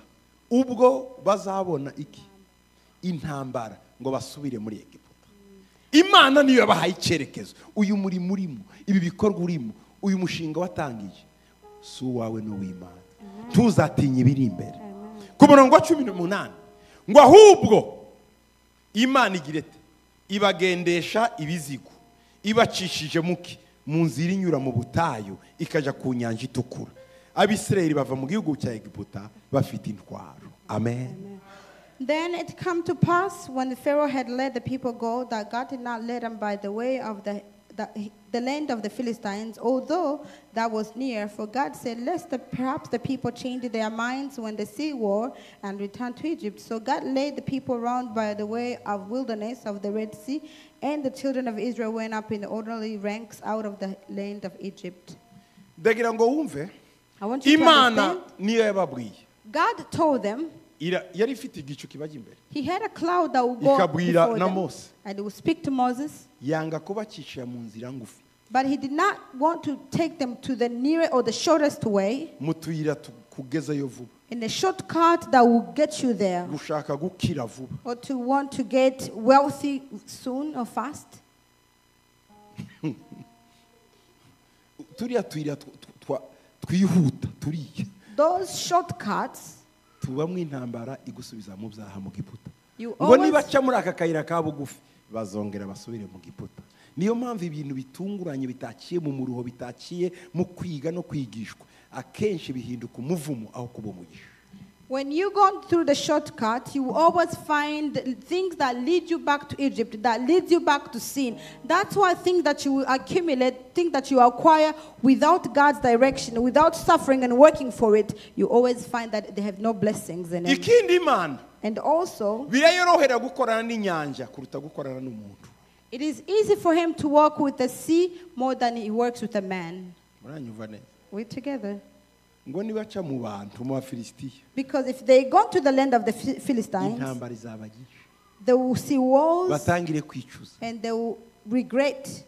ubwo bazabona iki intambara, ngo basubire muri Egiputa. Imana niyo yabahaye icyerekezo. Uyu murimo urimo, ibi bikorwa urimo, uyu mushinga watangiye si uwawe n'uw'Imana. Tuzatinye ibiri imbere. Ku murongo wa 18 ngo ahubwo Imana igira iti ibagendesha ibizigo, ibacishije muki mu nzira inyura mu butayu ikajya ku nyanja itukura. Abisirayeli bava mu gihugu cya Egiputa bafite intwaro. Amen. Then it come to pass, when the Pharaoh had let the people go, that God did not let them by the way of the land of the Philistines, although that was near. For God said, lest perhaps the people change their minds when they see war and return to Egypt. So God led the people round by the way of wilderness of the Red Sea, and the children of Israel went up in orderly ranks out of the land of Egypt. Ndagira ngo wumve, I want you to Imana understand. niyo yababwiye. God told them. Yari ifite igicu kibajya imbere. He had a cloud that would go Ikabwira before na them, Mose. and it would speak to Moses. Yanga kubacisha mu nzira ngufi. But he did not want to take them to the nearest or the shortest way. Mu tuyira kugezayo vuba. In a shortcut that will get you there. Gushaka gukira vuba. Or to want to get wealthy soon or fast. Turiya tuyira twihuta turiya. Those shortcuts. Tubamwe intambara igusubiza mu byaha mu Giputa. Ngo nibaca muri aka kayira ka bugufi bazongera basubire mu Giputa. Niyo mpamvu ibintu bitunguranye bitaciye mu muruho, bitaciye mu kwiga no kwigishwa, akenshi bihinduka umuvumo aho kuba umugisha. When you go through the shortcut, you will always find things that lead you back to Egypt, that leads you back to sin. That's why things that you will accumulate, things that you acquire without God's direction, without suffering and working for it, you always find that they have no blessings in it. Ikindi Imana, And also, birayorohera gukorana n'inyanja kuruta gukorana n'umuntu. It is easy for him to walk with the sea more than he works with a man. Muranyumva neza? We're together. Ngo nibaca mu bantu mu Bafilisitiya, Because if they go to the land of the Philistines, intambara izaba nyinshi. they will see walls batangire kwicuza. and they will regret.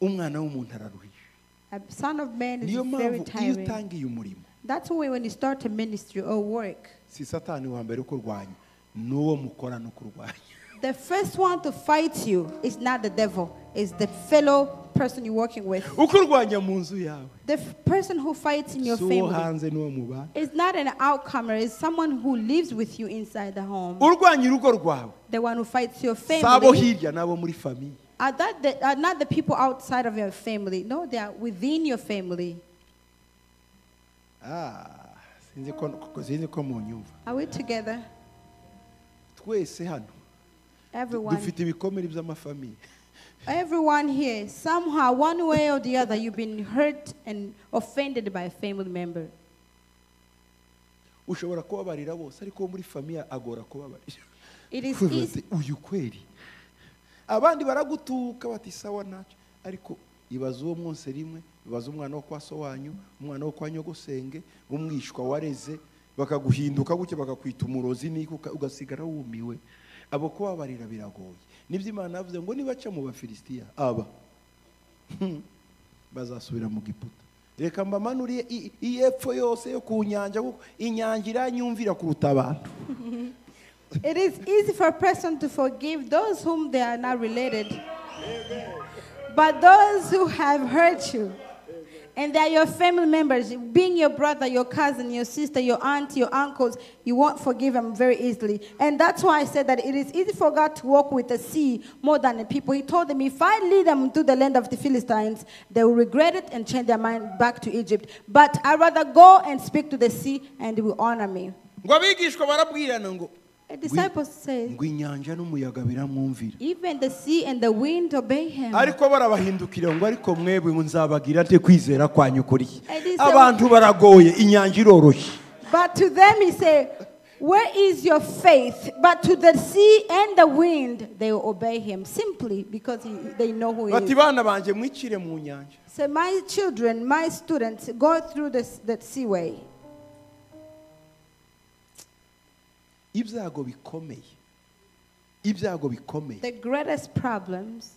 Umwana w'umuntu araruhisha. A son of man is Niyo very mpamvu iyo tiring. utangiye umurimo, That's why when you start a ministry or work, si Satani wa mbere ukurwanya, n'uwo mukora no kurwanya. The first one to fight you is not the devil, it's the fellow person you're working with. Ukurwanya mu nzu yawe. The person who fights in your Si uwo family hanze n'uwo mubana. is not an outcomer, it's someone who lives with you inside the home. Urwanya urugo rwawe. The one who fights your Si abo family hirya n'abo muri famille. Are not the people outside of your family. No, they are within your family. Sinzi ko munyumva. Are we together? Twese hano. Everyone. Dufite ibikomere by'amafamiye. Everyone here, somehow, one way or the other, you've been hurt and offended by a family member. Ushobora kubabarira bose, ariko muri famille agora kubabarira. It is easy. Uyu kweri. Abandi baragutuka bati sawa ntacyo, ariko ibaza uwo mwonse rimwe, ibaza umwana wo kwa so wanyu, umwana wo kwa nyogosenge, umwishwa wareze, bakaguhinduka gutya bakakwita umurozi niko ugasigara wumiwe. Abo kubabarira biragoye. Nibyo Imana yavuze ngo nibaca mu Bafilisitiya aba bazasubira mu Giputa. Reka mbamanuriye iyepfo yose yo ku nyanja, kuko inyanja iranyumvira kuruta abantu. It is easy for a person to forgive those whom they are not related. But those who have hurt you, and they are your family members, being your brother, your cousin, your sister, your aunt, your uncles, you won't forgive them very easily. And that's why I said that it is easy for God to walk with the sea more than the people. He told them, if I lead them to the land of the Philistines, they will regret it and change their mind back to Egypt. But I'd rather go and speak to the sea, and they will honor me. The disciples say, even the sea and the wind obey him. But to them he said, Where is your faith? But to the sea and the wind, they will obey him simply because they know who he Bati is. Bana banjye mwicire mu nyanja. So my children, my students, go through this, that seaway. Ibyago bikomeye, ibyago bikomeye, The greatest problems,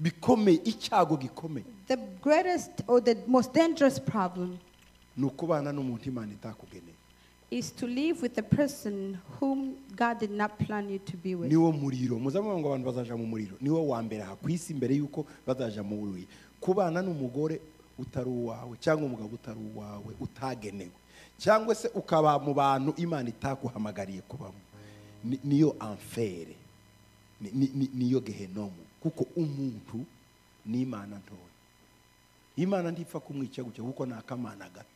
bikomeye, icyago gikomeye, the greatest or the most dangerous problem ni ukubana n'umuntu Imana itakugeneye. Is to live with a person whom God did not plan you to be with. Niwo muriro muzamuvuga ngo abantu bazaja mu muriro, niwo wa mbere aha ku isi mbere yuko bazaja mu muriro. Kubana n'umugore utari uwawe cyangwa umugabo utari uwawe utagenewe, cyangwa se ukaba mu bantu Imana itaguhamagariye kubamo, niyo enfer, niyo gehenomu, kuko umuntu ni Imana ntoya. Imana ntipfa kumwica gutya kuko ni akamana gato.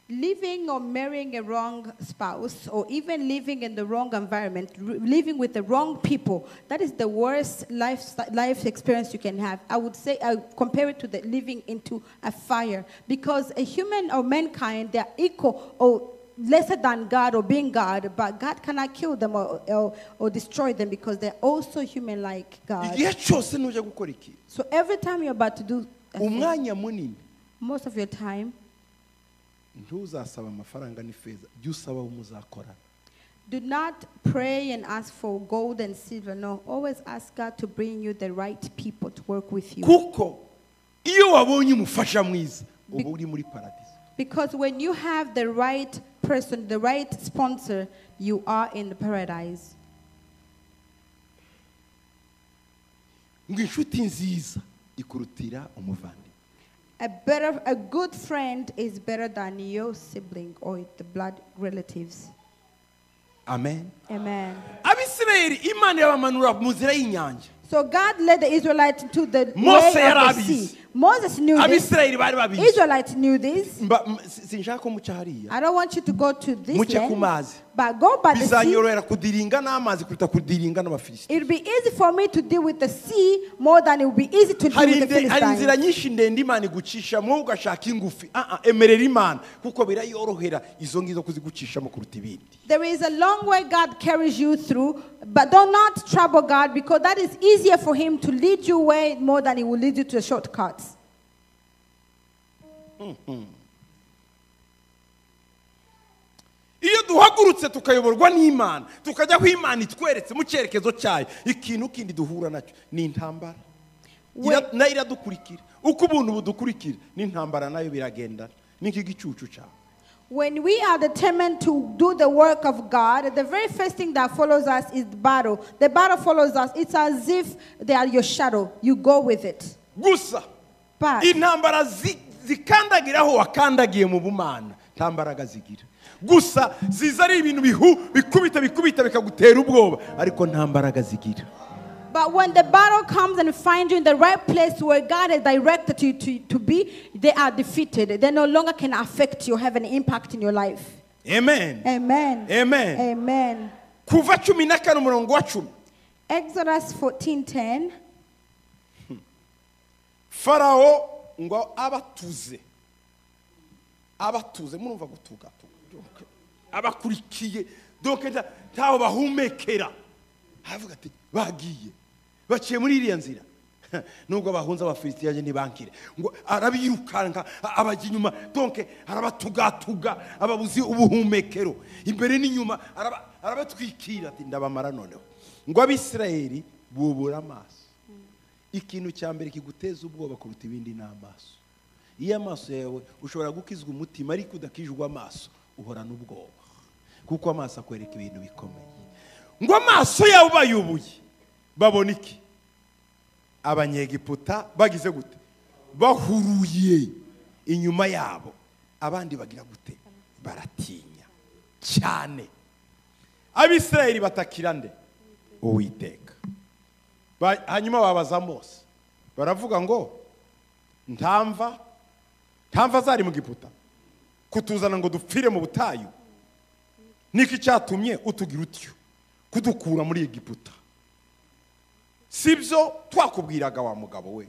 Living or marrying a wrong spouse, or even living in the wrong environment, living with the wrong people, that is the worst life experience you can have. I would say I compare it to the living into a fire, because a human or mankind, they are equal or lesser than God or being God, but God cannot kill them or destroy them because they're also human like God. Igihe cyose nujya gukora iki, So every time you're about to do a thing, umwanya munini, most of your time, ntuzasaba amafaranga n'ifeza, jya usaba abo muzakorana. Do not pray and ask for gold and silver. No, always ask God to bring you the right people to work with you. Kuko iyo wabonye umufasha mwiza uba uri muri paradiso. Because when you have the right person, the right sponsor, you are in the paradise. Ngo inshuti nziza ikurutira umuvandimwe. A good friend is better than your sibling or the blood relatives. Amen. Amen. Abisirayeli Imana yabamanura mu nzira y'inyanja. So God led the Israelites into the Mose way of the yarabizi. sea. Moses knew this. Abisirayeli bari babizi. Israelites knew this. Sinshaka ko muca hariya. I don't want you to go to this Muce ku land, mazi. but go by the sea. Bizanyorohera kudiringa n'amazi kuruta kudiringa n'Abafilisiti. It will be easy for me to deal with the sea more than it will be easy to deal Hari with the hari inzira Philistines. nyinshi ndende Imana igucishamo ugashaka ingufi. Ah, ah, emerera Imana kuko birayorohera izo ngizo kuzigucishamo kuruta ibindi. There is a long way God carries you through, but do not trouble God, because that is easier for him to lead you way more than he will lead you to the shortcuts. Iyo duhagurutse tukayoborwa n'Imana, tukajya aho Imana itweretse mu cyerekezo cyayo, ikintu kindi duhura nacyo ni intambara. Nayo iradukurikira. Uko ubuntu budukurikira n'intambara nayo biragendana. Ni nk'igicucu cyawe. When we are determined to do the work of God, the very first thing that follows us is the battle. The battle follows us. It's as if they are your shadow. You go with it. Gusa, But intambara zikandagiraho wakandagiye mu bumana, nta mbaraga zigira. Gusa ziza ari ibintu bikubita, bikubita, bikagutera ubwoba, ariko nta mbaraga zigira. But when the battle comes and finds you in the right place where God has directed you to be, they are defeated. They no longer can affect you, have an impact in your life. Amen. Amen. Amen. Amen. Kuva cumi na kane umurongo wa cumi. Exodus 14:10. Farao ngo abatuze. Abatuze, murumva gutuga, tuga. Abakurikiye, donc ntaho bahumekera. Aravuga ati bagiye. Baciye muri iriya nzira. Nubwo bahunze Abafilisitiya ntibankire. Ngo arabirukanka, abajya inyuma, donc arabatugatuga, ababuzi ubuhumekero. Imbere n'inyuma arabatwikira ati ndabamara noneho. Ngo Abisirayeli bubura amaso. Ikintu cya mbere kiguteza ubwoba kuruta ibindi ni amaso. Iyo amaso yawe ushobora gukizwa umutima ariko udakijwe amaso, uhorana ubwoba. Kuko amaso akwereka ibintu bikomeye. Ngo amaso yawe bayubuye babona iki? Abanyegiputa bagize gute? Bahuruye inyuma yabo. Abandi bagira gute? Baratinya cyane. Abisirayeli batakira nde? Uwiteka. Hanyuma babaza Mose, baravuga ngo ntamva zari mu Giputa kutuzana ngo dupfire mu butayu, niki cyatumye utugira utyo kudukura muri Egiputa? Sibyo twakubwiraga wa mugabo we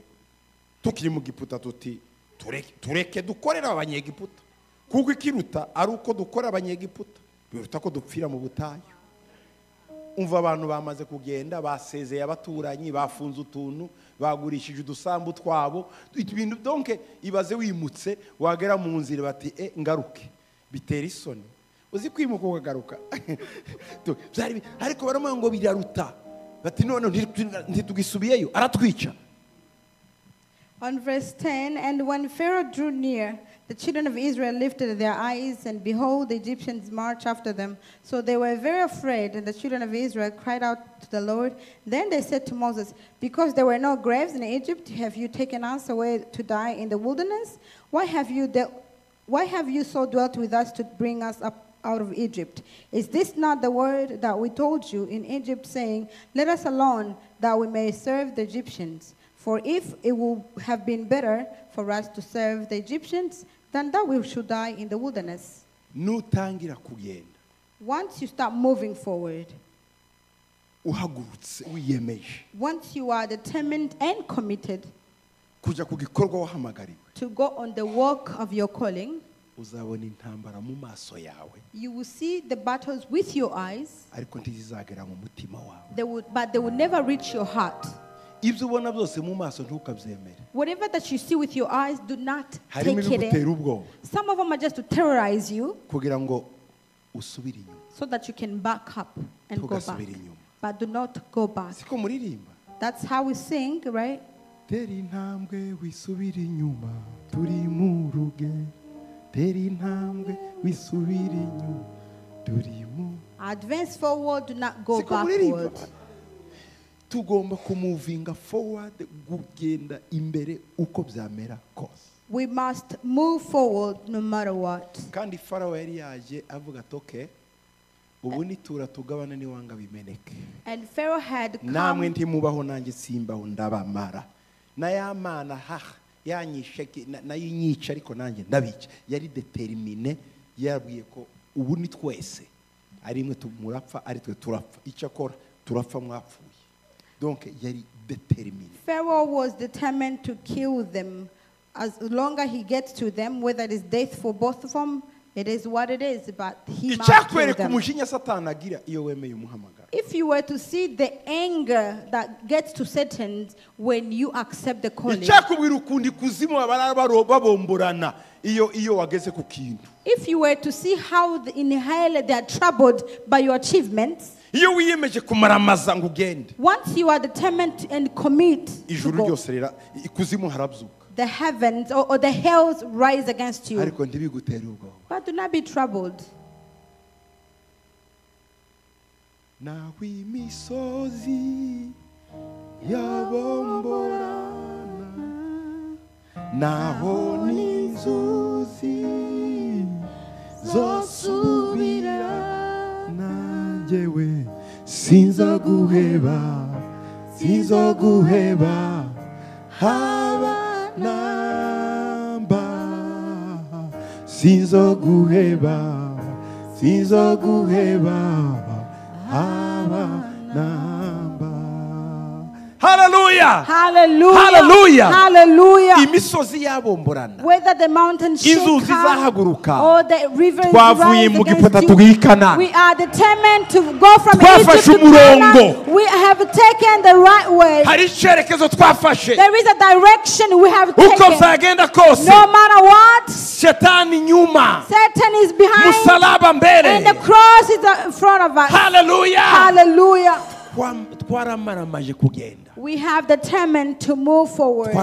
tukiri mu Giputa tuti tureke dukorera abanyegiputa, Kuko ikiruta ari uko dukora abanyegiputa biruta ko dupfira mu butayu. Umva abantu bamaze kugenda basezeye abaturanyi bafunze utuntu bagurishije udusambu twabo ibintu donc ibaze wimutse wagera mu nzira bati ngaruke bitera isoni uzi kwimuka ukagaruka. Byari ariko baramuye ngo biraruta bati none ntitugisubiyeyo aratwica. On verse 10, and when Pharaoh drew near, the children of Israel lifted their eyes, and behold, the Egyptians marched after them. So they were very afraid, and the children of Israel cried out to the Lord. Then they said to Moses, because there were no graves in Egypt, have you taken us away to die in the wilderness? Why have you so dwelt with us to bring us up out of Egypt? Is this not the word that we told you in Egypt, saying, let us alone, that we may serve the Egyptians? For if it would have been better for us to serve the Egyptians than that we should die in the wilderness. Nutangira kugenda. Once you start moving forward, uhagurutse wiyemeje. Once you are determined and committed kuja ku gikorwa wahamagariwe, to go on the work of your calling, uzabona intambara mu maso yawe. You will see the battles with your eyes, ariko ntizizagera mu mutima wawe. But they will never reach your heart. Ibyo ubona byose mu maso ntukabyemere. Whatever that you see with your eyes, do not take it in. Some of them are just to terrorize you, kugira ngo usubire inyuma, so that you can back up and go back. But do not go back. Siko muririmba. That's how we sing, right? Tera intambwe wisubire inyuma turi mu rugendo. Tera intambwe wisubire inyuma turi mu. Advance forward, do not go backward. Tugomba kumuvinga forward, kugenda imbere uko byamera kose. We must move forward no matter what. Kandi Farao yari yaje avuga ati okay, ubu nitura tugabana niwanga bimeneke. And Pharaoh had come. Namwe ntimubaho nanjye simbaho ndabamara. Na yamana ha yanyishe nayinyica ariko nanjye ndabica. Yari determine yabwiye ko ubu ni twese ari mwe tumurapfa ari twe turapfa. Icyakora turapfa mwapfuye. Donc yari determiné. Pharaoh was determined to kill them. As longer he gets to them, whether it is death for both of them, it is what it is, but he must kill them. If you were to see the anger that gets to Satan when you accept the calling. If you were to see how in hell they are troubled by your achievements. Once you are determined and commit to go, the heavens or the hells rise against you. But do not be troubled. Sinza guheba, sinza guheba, haba namba. Sinza guheba, sinza guheba, haba namba. Hallelujah! Hallelujah! Hallelujah! Hallelujah! Imisozi yabomborana. Whether the mountains shake or the rivers rise against you, we are determined to go from Egypt to Canaan. We have taken the right way. There is a direction we have taken. No matter what, Satan is behind, and the cross is in front of us. Hallelujah! Hallelujah! We have determined to move forward.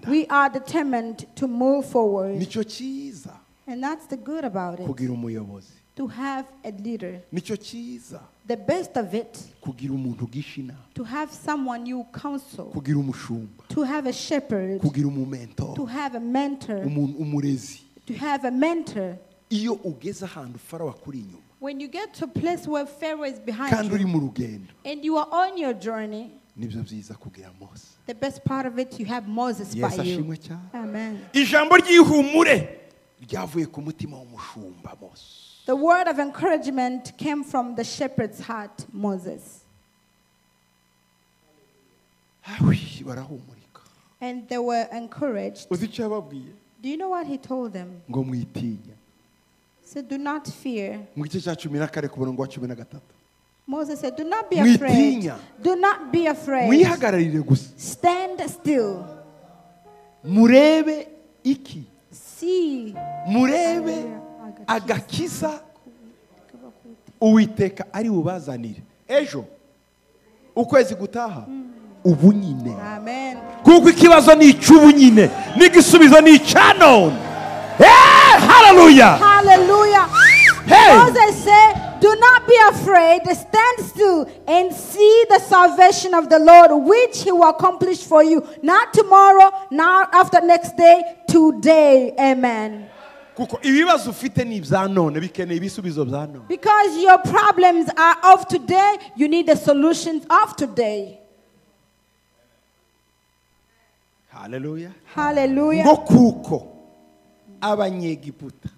We are determined to move forward. And that's the good about it. To have a leader. The best of it. To have someone you counsel. To have a shepherd. To have a mentor. To have a mentor. When you get to a place where Pharaoh is behind you, and you are on your journey, the best part of it, you have Moses by you. Amen. The word of encouragement came from the shepherd's heart, Moses. And they were encouraged. Do you know what he told them? Ngo mwitinya. He said, do not fear. Mu gice cya 14 ku murongo wa 13. Moses said, do not be afraid. Mwitinya. Do not be afraid. Mwihagararire gusa. Stand still. Murebe iki. See. Murebe agakiza Uwiteka ari bubazanire. Ejo ukwezi gutaha ubu nyine. Amen. Kuko ikibazo ni icy'ubu nyine, n'igisubizo ni icya none. Hey, hallelujah. Hallelujah. Hey. Moses said, do not be afraid, stand still and see the salvation of the Lord, which he will accomplish for you. Not tomorrow, not after next day, today. Amen. Kuko ibibazo ufite ni ibya none, bikeneye ibisubizo bya none. Because your problems are of today, you need the solutions of today. Hallelujah. Hallelujah. Ngo kuko abanyegiputa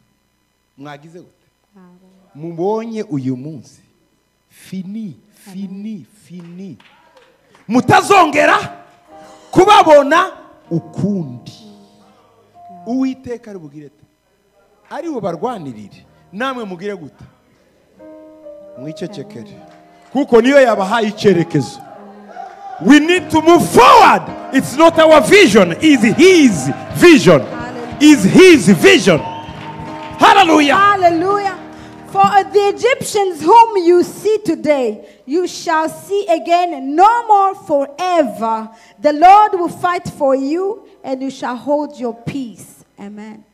mwagize gute? Mubonye uyu munsi fini fini fini, mutazongera kubabona ukundi. Uwiteka ari bugire ate? Ari bubarwanirire, namwe mugire gute? Mwicecekere, kuko niyo yabahaye icyerekezo. We need to move forward. It's not our vision, it's his vision. It's his vision. Hallelujah. Hallelujah. For the Egyptians whom you see today, you shall see again no more forever. The Lord will fight for you, and you shall hold your peace. Amen.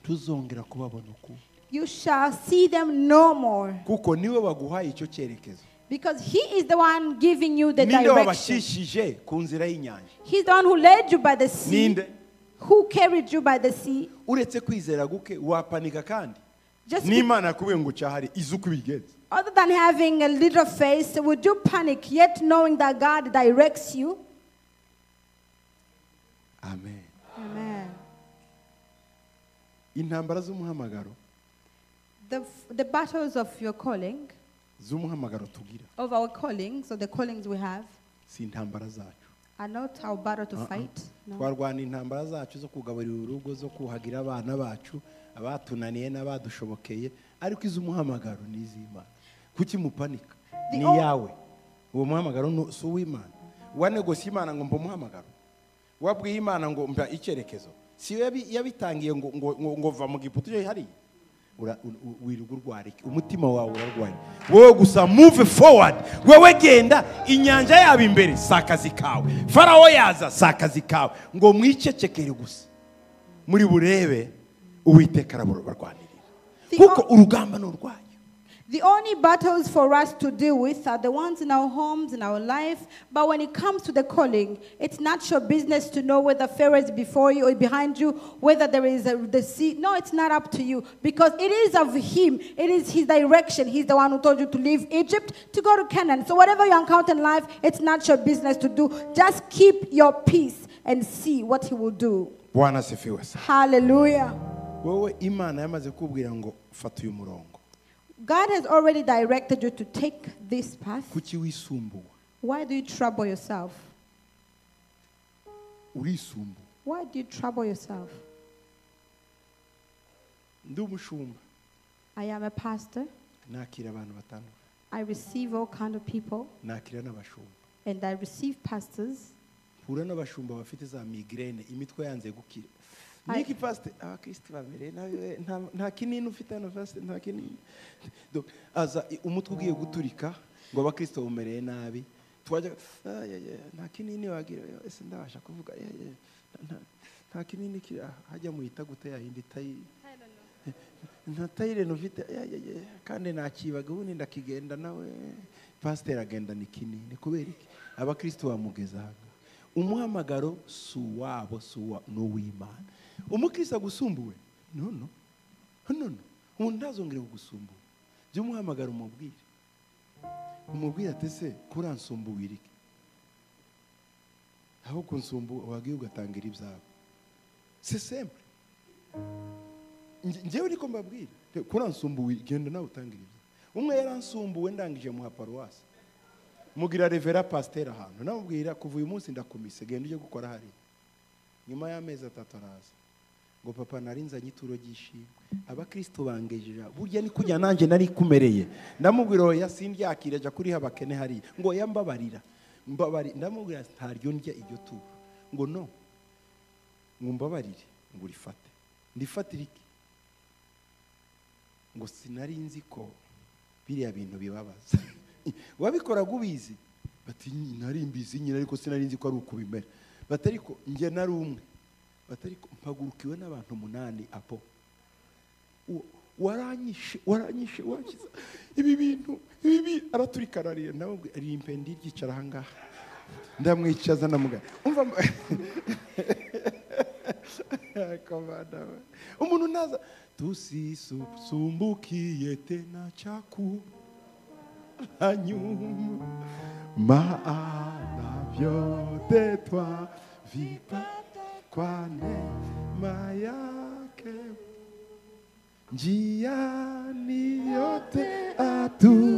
Tuzongera kubabona uku. You shall see them no more. Kuko niwe baguhaye icyo cyerekezo. Because he is the one giving you the Ninde direction. wabashishije ku nzira y'inyanja? He's the one who led you by the sea. Ninde? Who carried you by the sea? Uretse kwizera guke wapanika kandi. Just N'Imana yakubwiye ngo cyahari izi uko ibigenza. Other than having a little faith, would you panic yet knowing that God directs you? Amen. Amen. Intambara z'umuhamagaro. The battles of your calling. Z'umuhamagaro tugira. Of our calling, so the callings we have. Si intambara zacu. Are not our battle to fight. No. Twarwana intambara zacu zo kugaburira urugo, zo kuhagira abana bacu, abatunaniye n'abadushobokeye, ariko iz'umuhamagaro ni iz'Imana. Kuki mupanika? Ni yawe. Uwo muhamagaro si uw'Imana. Wanegosiye Imana ngo mba umuhamagaro. Wabwiye Imana ngo mba icyerekezo. Si yo yabitangiye ngo ngo va mu Giputa uje hariya. Wirirwa urwara iki? Umutima wawe urarwaye. Wowe gusa move forward. Wowe genda, inyanja yaba imbere si akazi kawe. Farawo yaza si akazi kawe. Ngo mwicecekere gusa. Muri burebe Uwiteka arabarwanirira. Kuko urugamba ni urwanyu. The only battles for us to deal with are the ones in our homes, in our life. But when it comes to the calling, it's not your business to know whether Pharaoh is before you or behind you, whether there is the sea. No, it's not up to you, because it is of him. It is his direction. He's the one who told you to leave Egypt to go to Canaan. So whatever you encounter in life, it's not your business to do. Just keep your peace and see what he will do. Bwana asifiwe sana. Hallelujah. Wewe Imana yamaze kubwira ngo fata uyu murongo. God has already directed you to take this path. Kuki wisumbuwa? Why do you trouble yourself? Urisumbuwa. Why do you trouble yourself? Ndi umushumba. I am a pastor. Nakira abantu batandukanye. I receive all kind of people. Nakira n'abashumba. And I receive pastors. Mpura n'abashumba bafite za migraine, imitwe yanze gukira. Niki pastor, abakristo bamere nabi, nta kinini ufite hano pastor, nta kinini. Donc aza umutwe ugiye guturika ngo abakristo bumereye nabi, twajya nta kinini wagira, ese ndabasha kuvuga nta kinini kira hajya muhita gute yindi tayi. Nta tayire ufite kandi nakibaga ubundi ndakigenda nawe. Pastor agenda ni kinini kubera iki? Abakristo bamugeza aha. Umuhamagaro si uwabo, si n'uw'Imana. Umukristo agusumbuwe? No, no. No, no. Umuntu ntazongere kugusumbura. Jya umuhamagara umubwire. Umubwire ati se kuransumbuwira iki? Aho kunsumbuwa wagiye ugatangira ibyawe. C'est simple. Njyewe niko mbabwira. Kuransumbuwe genda nawe utangira ibyawe. Umwe yaransumbuwe ndangije muha paruwasi. Mugira revera pasteur ahantu. Namubwira kuva uyu munsi ndakumise genda uje gukora hariya. Nyuma y'amezi 3 araza ngo papa narinzanye ituro ry'ishimwe, abakristo bangejeje burya ni kujya nanjye nari kumereye. Ndamubwira oya sindyakira, jya kuriha abakene hariya. Ngo yambabarira mbabari, ndamubwira ntaryo ndya iryo turo. Ngo no, ngo mbabarire, ngo urifate. Ndifatire iki? Ngo sinari nzi ko biriya bintu bibabaza. Wabikoraga ubizi? Bati nari mbizi nyine, ariko sinari nzi ko ari uko bimera. Bati ariko njye nari umwe. Bati ariko mpagurukiwe n'abantu 8 apo. Waranyishe, waranyishe, wakiza ibi bintu, ibi araturika ararira. Nawe rimpe ndiryicara aha ngaha. Ndamwicaza ndamugana. Umva komanda. Umuntu naza tusisumbukie tena chakula nyuma, maana vyote twavipata kwa neema yake. Njiani yote atuongoza,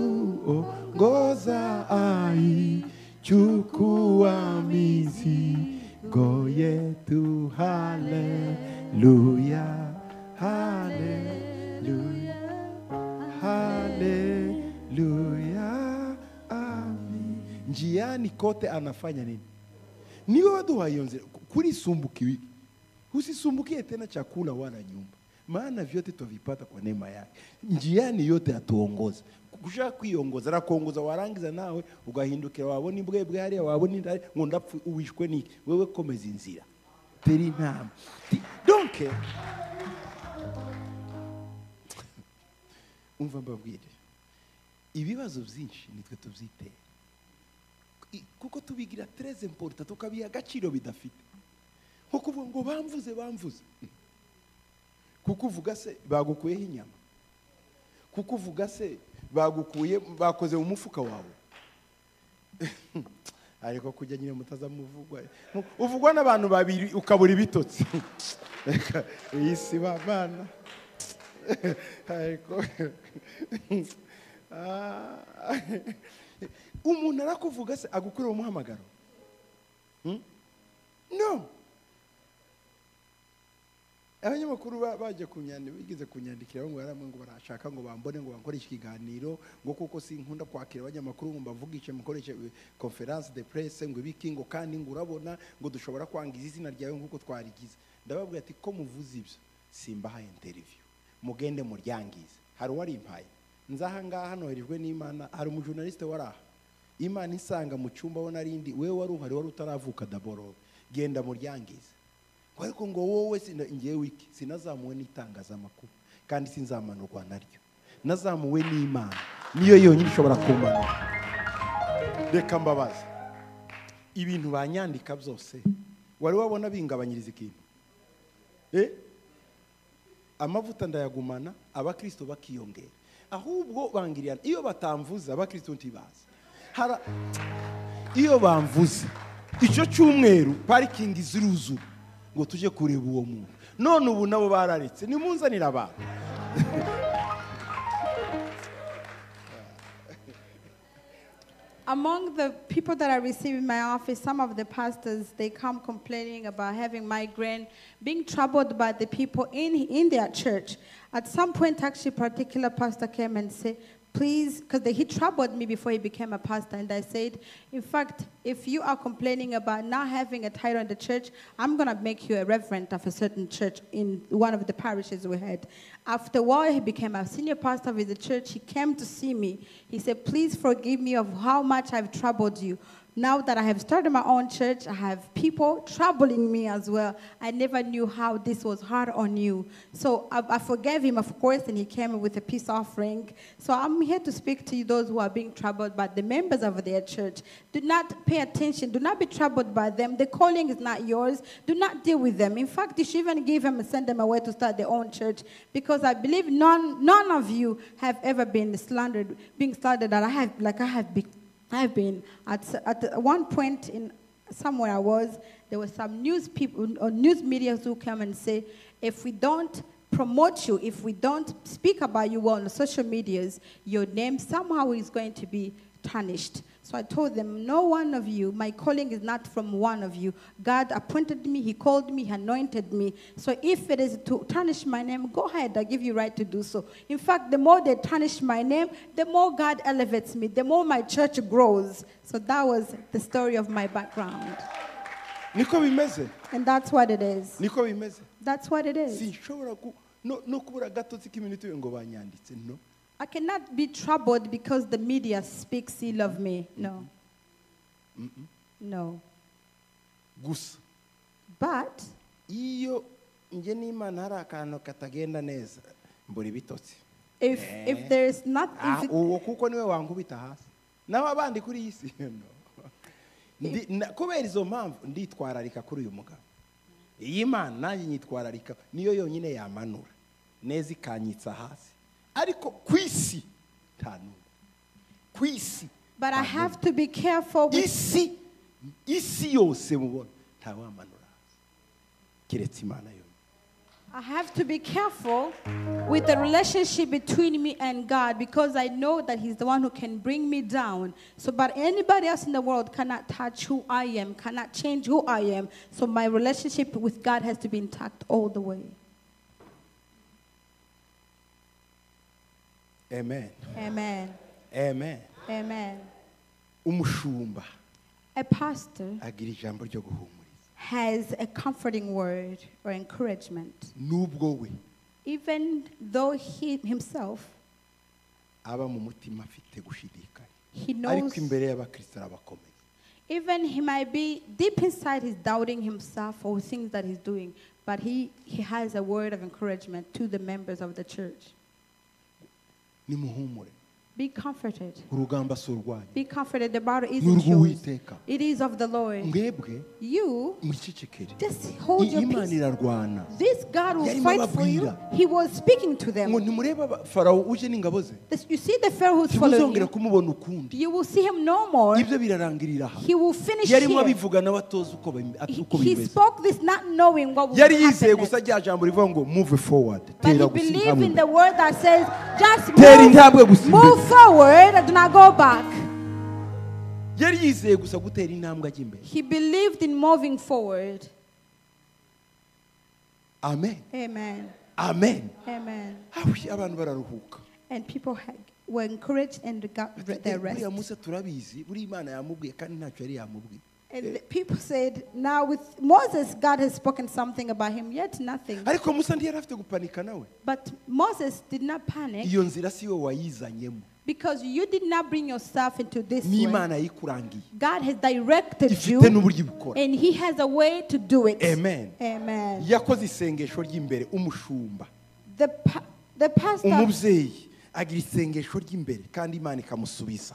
aichukua mizigo yetu. Haleluya, haleluya, haleluya, amin. Njiani kote anafanya nini? Niwe waduhaye iyo nzira kurisumbukiwe. Usisumbukie tena chakula wala nyumba, maana vyote twavipata kwa neema yake. Njiani yote atuongoza. Kushaka kwiyongoza arakongoza, warangiza nawe ugahindukira, wabona imbwebwe hariya, wabona indari, ngo ndapfu uwishwe niki? Wewe komeza inzira, tera intambwe. Donc umva mbabwire, ibibazo byinshi nitwe tubyitera, kuko tubigira très important, tukabiha agaciro bidafite. Nko kuvuga ngo bamvuze, bamvuze. Kukuvuga se bagukuyeho inyama? Kukuvuga se bagukuye, bakoze mu mufuka wawe? Ariko kujya nyine mutazamuvugwa, uvugwa n'abantu babiri ukabura ibitotsi. Iyi si bana. Ariko umuntu arakuvuga se agukurira umuhamagaro? No. Abanyamakuru baje kunyandika, bigeze kunyandikira ngo yaramwe ngo barashaka ngo bambone ngo bankoreshe ikiganiro, ngo kuko sinkunda kwakira abanyamakuru ngo mbavugishe mukoreshe conference de presse ngo ibiki, ngo kandi ngo urabona ngo dushobora kwangiza izina ryawe nkuko twarigize. Ndababwira ati ko muvuze ibyo simbaha interview, mugende muryangize. Hari uwari impaye nzaha ngaha noherejwe n'Imana, hari umujournaliste waraha Imana isanga mu cyumba abona arindi, wewe wari uhari wari utaravuka daboro, genda muryangize. Ariko ngo wowe ngewe iki sinazamuwe n'itangazamakuru kandi sinzamanurwa naryo, nazamuwe n'Imana, niyo yonyine ishobora kumanura. Reka mbabaze, ibintu banyandika byose wari wabona bingabanyiriza ikintu? Amavuta ndayagumana, abakristo bakiyongera. Ahubwo bangiriana iyo batamvuza abakristo ntibaza. Iyo bamvuze icyo cyumweru parikingi ziruzura ngo tuje kureba uwo muntu. None ubu nabo bararetse, nimunzanira abantu. Among the people that I receive in my office, some of the pastors, they come complaining about having migraine, being troubled by the people in their church. At some point, actually, a particular pastor came and said, please, because he troubled me before he became a pastor, and I said, in fact, if you are complaining about not having a title in the church, I'm going to make you a reverend of a certain church in one of the parishes we had. After a while, he became a senior pastor of the church. He came to see me. He said, please forgive me of how much I've troubled you. Now that I have started my own church, I have people troubling me as well. I never knew how this was hard on you. So I forgave him, of course, and he came with a peace offering. So I'm here to speak to you, those who are being troubled by the members of their church. Do not pay attention. Do not be troubled by them. The calling is not yours. Do not deal with them. In fact, you should even give them and send them away to start their own church, because I believe none of you have ever been slandered, being slandered that I have, like I have been. I've been at one point in somewhere I was, there were some news people or news media who come and say, if we don't promote you, if we don't speak about you well on the social medias, your name somehow is going to be tarnished. So I told them, no one of you, my calling is not from one of you. God appointed me, he called me, he anointed me. So if it is to tarnish my name, go ahead, I give you right to do so. In fact, the more they tarnish my name, the more God elevates me, the more my church grows. So that was the story of my background. Niko bimeze. And that's what it is. Niko bimeze. That's what it is. Sinshobora no kubura gatotsi k'iminota ngo banyanditse, no. I cannot be troubled because the media speaks ill of me. No. Mm-mm. No. Gusa. But iyo nge n'Imana hari akantu katagenda neza mbura ibitotsi. If there is not, if it, uwo kuko niwe wankubita hasi. Naho abandi kuri iyi si, no. Kubera izo mpamvu nditwararika kuri uyu mugabo. Iyi Mana nanjye nyitwararika niyo yonyine yamanura neza ikanyitsa hasi. Ariko kwisi tanu. Kwisi. But I have to be careful with isi yose mubona ntawamanura keretse Imana yonyine. I have to be careful with the relationship between me and God because I know that he's the one who can bring me down. So, but anybody else in the world cannot touch who I am, cannot change who I am. So my relationship with God has to be intact all the way. Amen. Amen. Amen. Amen. Umushumba. A pastor agira ijambo ryo guhumuriza. Has a comforting word or encouragement. Nubwo we. Even though he himself aba mu mutima afite gushidikanya. He knows. Ariko imbere y'abakristo arabakomeza. Even he might be deep inside, he's doubting himself or things that he's doing, but he has a word of encouragement to the members of the church. Nimuhumure. Be comforted. Urugamba si urwanyu. Be comforted. The battle isn't yours. It is of the Lord. Mwebwe, You mwicecekere. just hold your Imana peace. irarwana. This God will Yarimo fight for you. ababwira. He was speaking to them. Ngo ntimureba Farawo uje n'ingabo ze. You see the Pharaoh who's following Ntimuzongera you. kumubona ukundi. You will see him no more. Ibyo birarangirira aha. He will finish Yarimo here. abivuga nawe atozi uko He bimeze. spoke this not knowing what would Yari happen yizeye gusa next. rya jambo rivuga ngo move forward. But Tera he gusa believed intambwe in the word that says, just Tera intambwe gusa imbere. move forward and do not go back. Yari yizeye gusa gutera intambwe ajya imbere. He believed in moving forward. Amen. Amen. Amen. Amen. Awi abantu bararuhuka. And people were encouraged and got their rest. Buriya Musa turabizi, buri Imana yamubwiye kandi ntacyo yari yamubwiye. And the people said, now with Moses, God has spoken something about him, yet nothing. Ariko Musa ntiyari afite gupanika nawe. But Moses did not panic. Iyo nzira si yo wayizanyemo. Because you did not bring yourself into this way. N'Imana yikurangiye. God has directed you, Ifite n'uburyo ibikora. and he has a way to do it. Amen. Amen. Yakoze isengesho ry'imbere umushumba. The pastor, Umubyeyi agira isengesho ry'imbere kandi Imana ikamusubiza.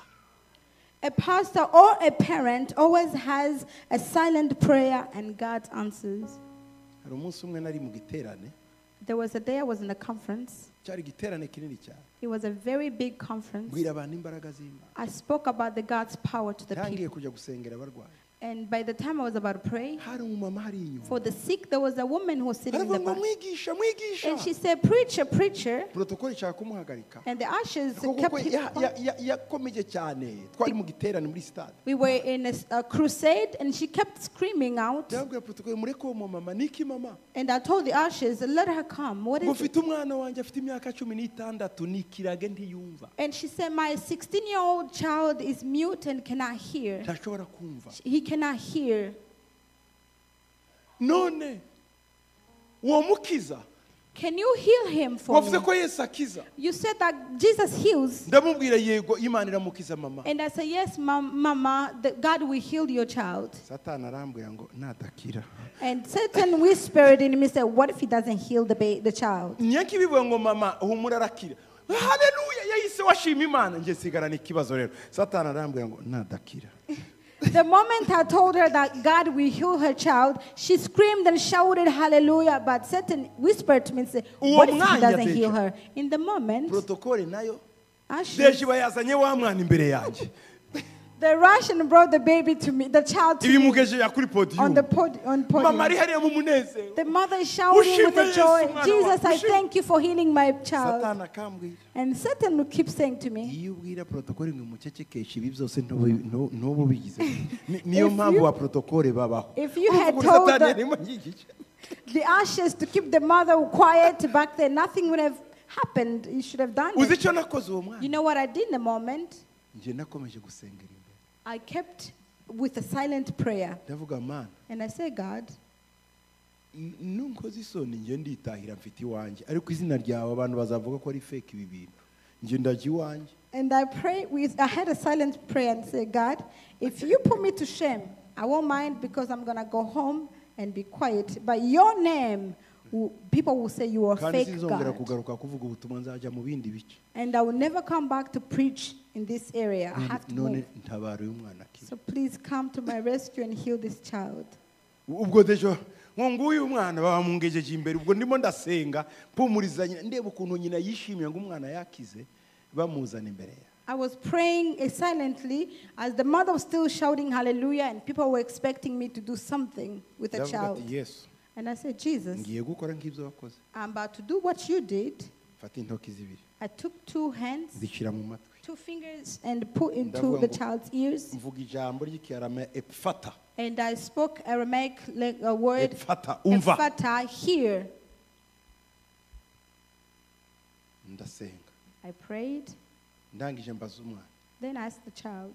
A pastor or a parent always has a silent prayer and God answers. Hari umunsi umwe nari mu giterane. There was a day I was in a conference. Cyari igiterane kinini cyane. It was a very big conference. Mbwira abantu imbaraga z'Imana. I spoke about the God's power to the Ntangiye people. kujya gusengera abarwayi. And by the time I was about to pray Hari umumama hari inyuma. for the sick, there was a woman who was sitting in the Aravuga ngo back. mwigisha, mwigisha. And she said, preacher, preacher. Protocol ishaka kumuhagarika. And the ushers Kuko kept him quiet. yakomeje cyane. Twari mu giterane muri stade. We were in a crusade, and she kept screaming out. Ndababwira protocol, mureke uwo mumama, niki mama? And I told the ushers, let her come. What Ngo is it? mfite umwana wanjye afite imyaka 16 nikirage ntiyumva. And she said, my 16-year-old child is mute and cannot hear. Ntashobora kumva. He cannot hear. None uwo mukiza. Can you heal him for Wavuze me? ko Yesu akiza. You said that Jesus heals. Ndamubwira yego Imana iramukiza mama. And I said, yes, mama, God will heal your child. Satani arambwira ngo nadakira. And Satan whispered in me, said, what if he doesn't heal the child? Nyanki bivuga ngo mama humura arakira. Hallelujah, yahise washima Imana nje sigarana ikibazo rero. Satani arambwira ngo nadakira. The moment I told her that God will heal her child, she screamed and shouted hallelujah. But Satan whispered to me and said, what if he doesn't heal her? In the moment, protocol nayo ushers, deje bayazanye wa mwana imbere yanjye. They rushed and brought the baby to me, the child to me, Ibimugejeje kuri on podium. the on Mama ari podium. hariya mu munezero. The mother is shouting with Ushime the Yesu, joy, mwana Jesus, I wawe, ushime. thank you for healing my child. Satani akambwira. And Satan will keep saying to me, Iyo ubwira protokole ngo umucecekeshe ibi byose ntubu bigize. Niyo If mpamvu you- wa protokole babaho. if you Urumva had ukuntu told Satani the- yarimo anyigisha. the ashes to keep the mother quiet back then, nothing would have happened. You should have done Uzi it. icyo nakoze uwo mwana? You know what I did in the moment? Njye nakomeje gusengera imbere. I kept with a silent prayer. Ndavuga Mana, And I said, God, nunkoze isoni njye nditahira mfite iwanjye, ariko izina ryawe abantu bazavuga ko ari fake ibi bintu. Njye ndajya iwanjye. And I pray with, I had a silent prayer and say, God, if you put me to shame, I won't mind because I'm going to go home and be quiet. But your name, people will say you are Kandi fake sinzongera God. kugaruka kuvuga ubutumwa nzajya mu bindi bice. And I will never come back to preach in this area. I have to None move. ntabara uyu mwana akire. So please come to my rescue and heal this child. Ubwo dejo ngo nguyu mwana bamungejeje imbere, ubwo ndimo ndasenga mpumuriza nyina, ndeba ukuntu nyina yishimiye ngo umwana yakize, bamuzana imbere ya. I was praying silently as the mother was still shouting hallelujah and people were expecting me to do something with the Ndavuga child. ati Yesu, And I said, Jesus, ngiye gukora nk'ibyo wakoze. I'm about to do what you did. Mfata intoki zibiri I took two hands, zishyira mu matwi, two fingers, and put into Ndavuga the ngo- child's ears. mvuga ijambo ry'ikiaramaya epfata. And I spoke Aramaic word, Epfata, umva. Ephata, hear. Ndasenga. I prayed. Ndangije mbaza umwana. Then I asked the child.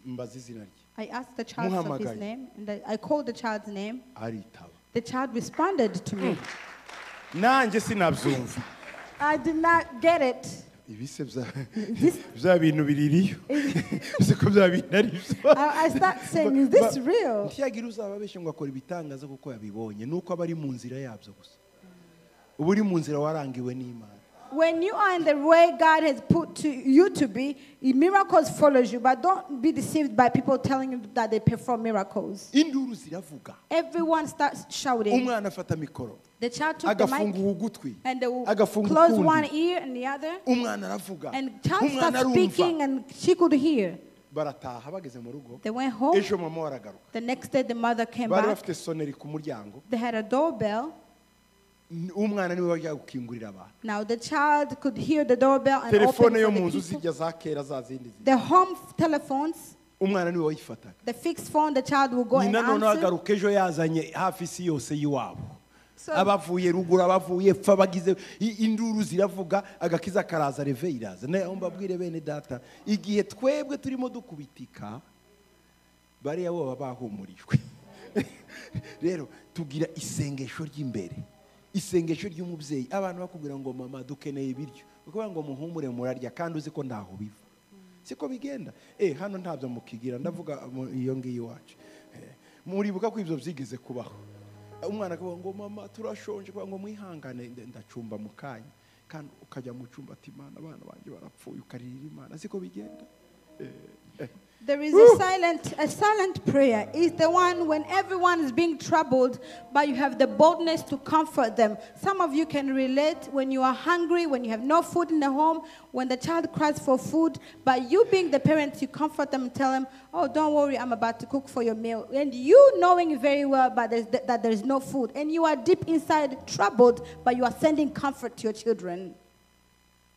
Mbaza izina rye. I asked the child of his Muhamagaye. name, and I called the child's name. Aritaba. The child responded to me. Nanjye sinabyumva. I did not get it. Ibise bya bintu biririyo. Siko bya bintu ari byo. I start saying, is this real? Ntiyagira uzababeshye ngo akora ibitangaza kuko yabibonye, nuko aba ari mu nzira yabyo gusa. Uba uri mu nzira warangiwe n'Imana. When you are in the way God has put to you to be, miracles follows you. But don't be deceived by people telling you that they perform miracles. Induru ziravuga. Everyone starts shouting. Umwana afata mikoro. The child took the Agafunga mic ugutwi. and they will Agafunga close one ukundi. ear and the other. Umwana aravuga. And child Umwana starts speaking arumva. and she could hear. Barataha bageze mu rugo. They went home. Ejo mama aragaruka. The next day the mother came Bari back. bafite soneri ku muryango. They had a doorbell. Umwana niwe wajya gukingurira abantu. Now the child could hear the doorbell and open Telefone yo for the mu nzu people. zijya za kera za zindi zindi. The home telephones, Umwana niwe wayifataga. the fixed phone, the child will go and Nyina noneho answer. agaruka ejo yazanye hafi isi yose y'iwabo. So- Abavuye ruguru, abavuye epfo, abagize induru ziravuga, agakiza karaza, reve iraza. Naho mbabwire bene data, igihe twebwe turimo dukubitika, bariya bo baba bahumurijwe. Rero tugira isengesho ry'imbere, isengesho ry'umubyeyi. Abantu bakubwira ngo mama dukeneye ibiryo, ukuvuga ngo muhumure murarya, kandi uzi ko ntaho biva. Siko bigenda. Hano ntabyo mukigira, ndavuga iyo ngiyo iwacu. Muribuka ko ibyo byigeze kubaho. Umwana akavuga ngo mama turashonje, kuvuga ngo mwihangane ndacumba mu kanya, kandi ukajya mu cyumba ati Imana abana banjye barapfuye, ukaririra Imana. Siko bigenda. There is a silent prayer. It's the one when everyone is being troubled, but you have the boldness to comfort them. Some of you can relate when you are hungry, when you have no food in the home, when the child cries for food, but you being the parent, you comfort them and tell them, oh, don't worry, I'm about to cook for your meal. And you knowing very well but that there's no food. And you are deep inside troubled, but you are sending comfort to your children.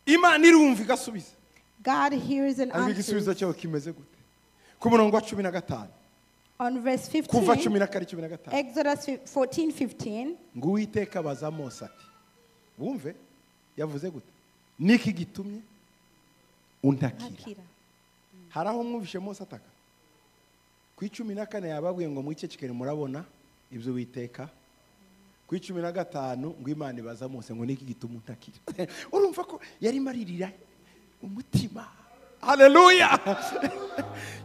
Imana irumva igasubiza. God hears and Ariko igisubizo answers. cyawe kimeze gute? Ku murongo wa 15. On verse 15, Kuva 14, 15. Exodus 14:15. Ngo Uwiteka abaza Mose ati, wumve yavuze gute? Niki gitumye untakira? Hari aho mwumvishe Mose ataka? Ku 14 yababwiye ngo mwicecekere murabona ibyo Uwiteka. Ku 15 ngo Imana ibaza Mose ngo niki gitumye untakira? Urumva ko yari maririra umutima. Haleluya.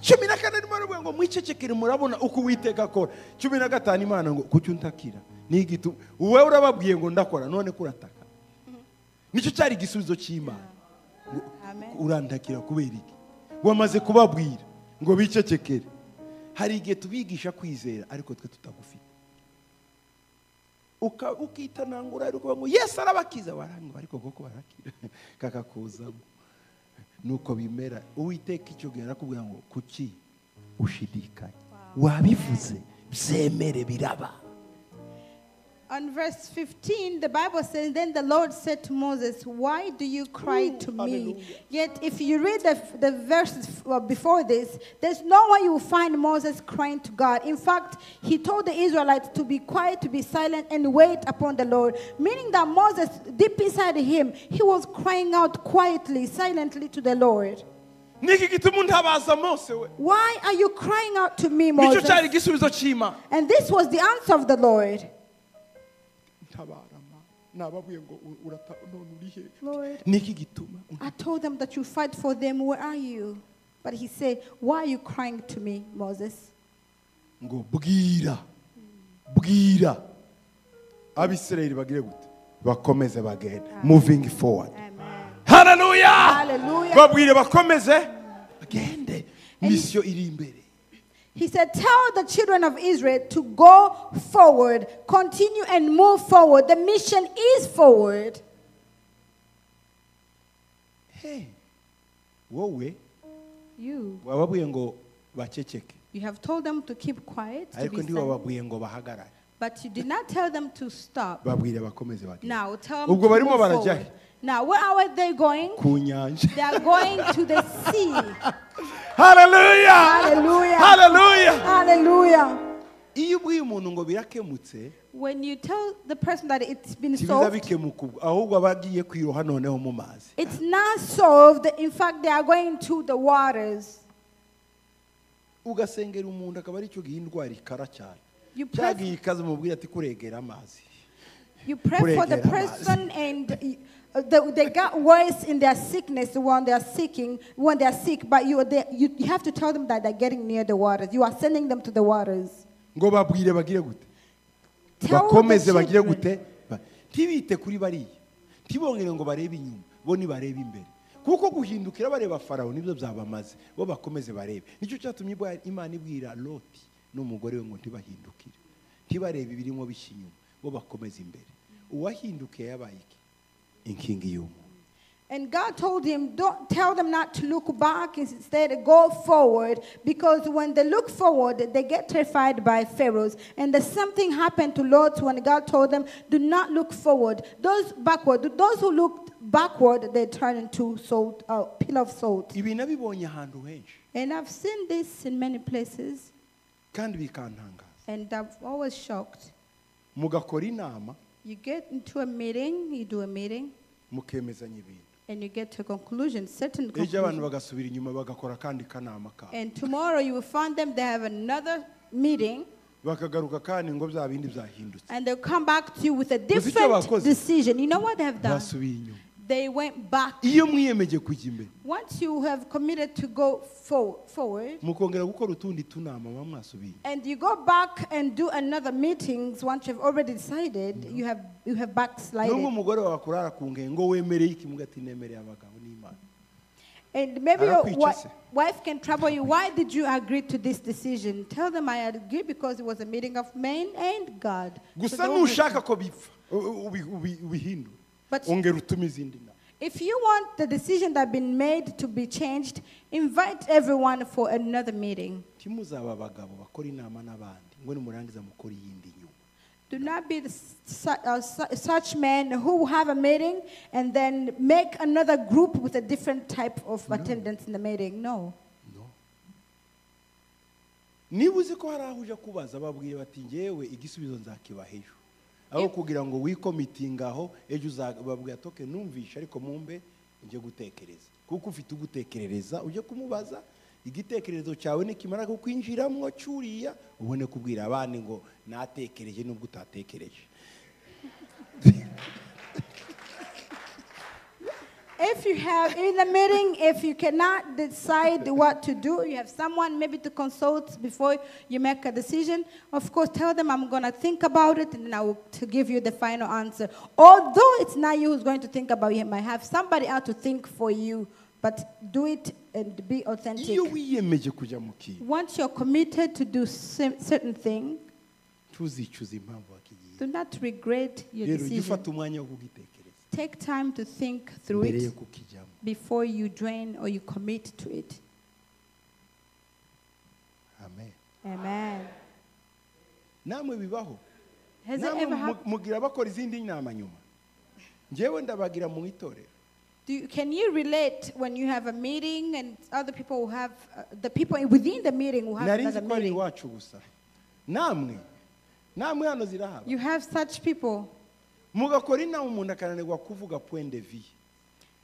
14 arimo aravuga ngo mwicecekere murabona uko Uwiteka akora. 15 Imana ngo kuki untakira? Ni igituma wowe urababwiye ngo ndakora none kurataka. Nicyo cyari igisubizo cy'Imana. Amen. Urantakira kubera iki? Wamaze kubabwira ngo bicecekere. Hari igihe tubigisha kwizera ariko twe tutagufite. Ukitanangura ariko ngo Yesu arabakiza, warangwa ariko koko barakira kakakuzamo. Nuko bimera. Uwiteka icyo gihe arakubwira ngo kuki ushidikanya? Wabivuze byemere biraba. On verse 15, the Bible says, "Then the Lord said to Moses, 'Why do you cry to me?'" Hallelujah. Yet if you read the verses before this, there's no way you will find Moses crying to God. In fact, he told the Israelites to be quiet, to be silent, and wait upon the Lord. Meaning that Moses, deep inside him, he was crying out quietly, silently to the Lord. Niki gituma untabaza Mose we? "Why are you crying out to me, Nicyo cyari Moses?" igisubizo cy'Imana. And this was the answer of the Lord. Ntabara ma. Nababwiye ngo urata none uri he? "Lord, Niki gituma I told them that you fight for them. Where are you?" But he said, "Why are you crying to me, Moses?" Ngo bwira bwira Abisirayeli bagire gute? Bakomeze bagende, moving forward. Amen. Hallelujah. Hallelujah. Babwire bakomeze bagende, misiyo iri imbere. He said, "Tell the children of Israel to go forward, continue and move forward. The mission is forward." Hey, wowe You. wababwiye ngo baceceke. You have told them to keep quiet, to Ariko be silent, ntiwababwiye ngo bahagarare. but you did not tell them to stop. Babwire bakomeze bagende. Now tell them Ubwo to barimo move barajya forward. he? Now, where are they going? Ku nyanja. They are going to the sea. Hallelujah. Hallelujah. Hallelujah. Hallelujah. Iyo ubwiye umuntu ngo birakemutse, When you tell the person that it's been ntibiza solved, bikemuka ubwo, ahubwo abagiye kwiroha noneho mu mazi. it's not solved. In fact, they are going to the waters. Ugasengera umuntu akaba aricyo gihe indwara ikara cyane. You pray, Cyagiye ikaze umubwira ati kuregera amazi. you pray for the Kuregera amazi. person and they got worse in their sickness when they are seeking, when they are sick, but you have to tell them that they're getting near the waters. You are sending them to the waters. Ngo babwire bagire gute? Tell the Bakomeze bagire children. gute? Ntibite kuri bariya. Ntibongere ngo barebe inyuma, bo nibarebe imbere. Kuko guhindukira bareba Farawo nibyo byabamaze, bo bakomeze barebe. Nicyo cyatumye Imana ibwira Loti n'umugore we ngo ntibahindukire. Ntibarebe ibirimo bishya inyuma, bo bakomeze imbere. Uwahindukiye yabaye iki? Inkingi y'umuntu. And God told him, don't tell them not to look back, instead go forward. Because when they look forward, they get terrified by pharaohs. And there's something happened to Lot when God told them, do not look forward. Those backward, those who looked backward, they turned into salt, pillar of salt. Ibi nabibonye ahantu henshi. And I've seen this in many places. Kandi bikantangaza. And I'm always shocked. Mugakora inama. You get into a meeting, you do a meeting. Mukemezanya ibintu. And you get to a conclusion, certain Ejo abantu conclusion. bagasubira inyuma bagakora kandi kanama kabo. And tomorrow you will find them, they have another meeting. Bakagaruka kandi ngo bya bindi byahindutse. And they'll come back to you with a Uzi icyo different bakoze? decision. You know what they have done? Basubiye inyuma. They went back. Iyo mwiyemeje kujya imbere. Once you have committed to go forward, mukongera gukora utundi tunama muba mwasubiye. And you go back and do another meetings once you've already decided, you have backslided. Nubwo umugore wawe akurara ku ngengo ngo wemereye iki mugati nemereye abagabo n'Imana. And maybe your Arakwica se. wife can trouble you. Why did you agree to this decision? Tell them I agree because it was a meeting of men and God. So Gusa they won't nushaka ko bipfa, ubihindure. But Ongera utume izindi nama. if you want the decision that been made to be changed, invite everyone for another meeting. Ntimuzaba abagabo bakora inama n'abandi ngo nimurangiza mukore iyindi nyuma. Do not be the such men who have a meeting and then make another group with a different type of attendance in the meeting. No. No. Niba uzi ko hari aho uja kubaza babwire bati njyewe igisubizo nzakibaha ejo. Aho kugira ngo wikomitinga aho ejo uzababwira toke numvisha ariko mumbe nje gutekereza. Kuko ufite ugutekerereza uje kumubaza igitekerezo cyawe nikimara kukwinjiramwo cyuriya ubone kubwira abandi ngo natekereje nubwo utatekereje. If you have in the meeting, if you cannot decide what to do, you have someone maybe to consult before you make a decision. Of course, tell them I'm going to think about it and then I will to give you the final answer. Although it's not you who's going to think about it, you might have somebody else to think for you, but do it and be authentic. Iyo wiyemeje kujya mu kintu, Once you're committed to do certain thing, ntuzicuze impamvu wakigiye. do not regret your Rero ujye decision. ufata umwanya wo kugitekereza. Take time to think through mbere yo it kukijyamo. before you join or you commit to it. Amen. Amen. Namwe bibaho. Has it Namwe ever happened? mugira bakora izindi nama nyuma. Njyewe ndabagira mu itorero. Can you relate when you have a meeting and other people will have, the people within the meeting will have Nari nzi another ko ari meeting? iwacu gusa. Namwe namwe hano zirahaba. You have such people. Mugakora inama umuntu akananirwa kuvuga point de vue.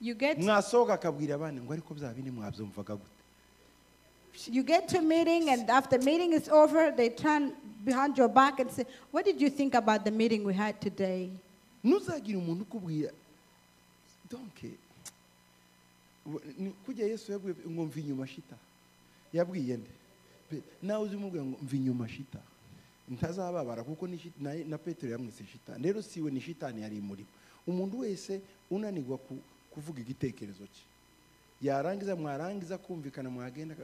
You get Mwasohoka akabwira abana ngo ariko bya bindi mwabyumvaga gute? You get to a meeting, and after meeting is over, they turn behind your back and say, "What did you think about the meeting we had today?" Ntuzagira umuntu ukubwira donc kujya Yesu yabwiye ngo mva inyuma shita. Yabwiye nde? Nawe uzi umubwira ngo mva inyuma shita. Ntazababara kuko ni na Petero yamwise shitani. Rero siwe ni shitani yari imurimo. Umuntu wese unanirwa kuvuga igitekerezo cye. Yarangiza mwarangiza kumvikana mwagenda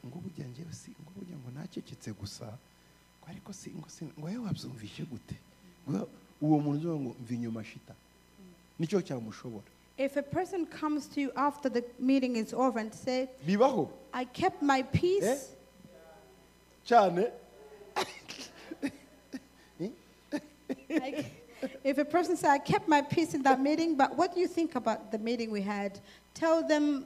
ngo burya njyewe si ngo burya ngo nacecetse gusa ngo ariko si ngo si ngo yewe wabyumvishe gute? Ngo uwo muntu uvuga ngo mva inyuma shita. Nicyo cyamushobora. If a person comes to you after the meeting is over and say, Bibaho. "I kept my peace." Cyane. If a person says, "I kept my peace in that meeting, but what do you think about the meeting we had?" Tell them,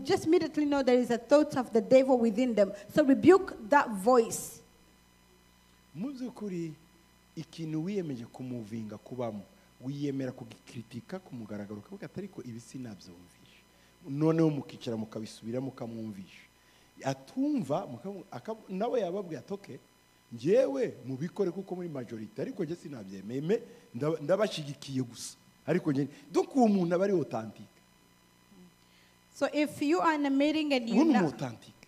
just immediately know there is a thought of the devil within them. So rebuke that voice. Mu by'ukuri, ikintu wiyemeje kumuvinga kubamo, wiyemera kugikritika ku mugaragaro, ukavuga ati ariko ibi sinabyumvishe. Noneho mukicara mukabisubira mukamwumvisha. Atumva, nawe yababwiye ati okay, njyewe mubikore kuko muri majority, ariko njye sinabyemeye, ndabashigikiye gusa. Ariko njye, donc uwo muntu aba ari authentique. So if you are in a meeting and you Uwo ni not, authentique.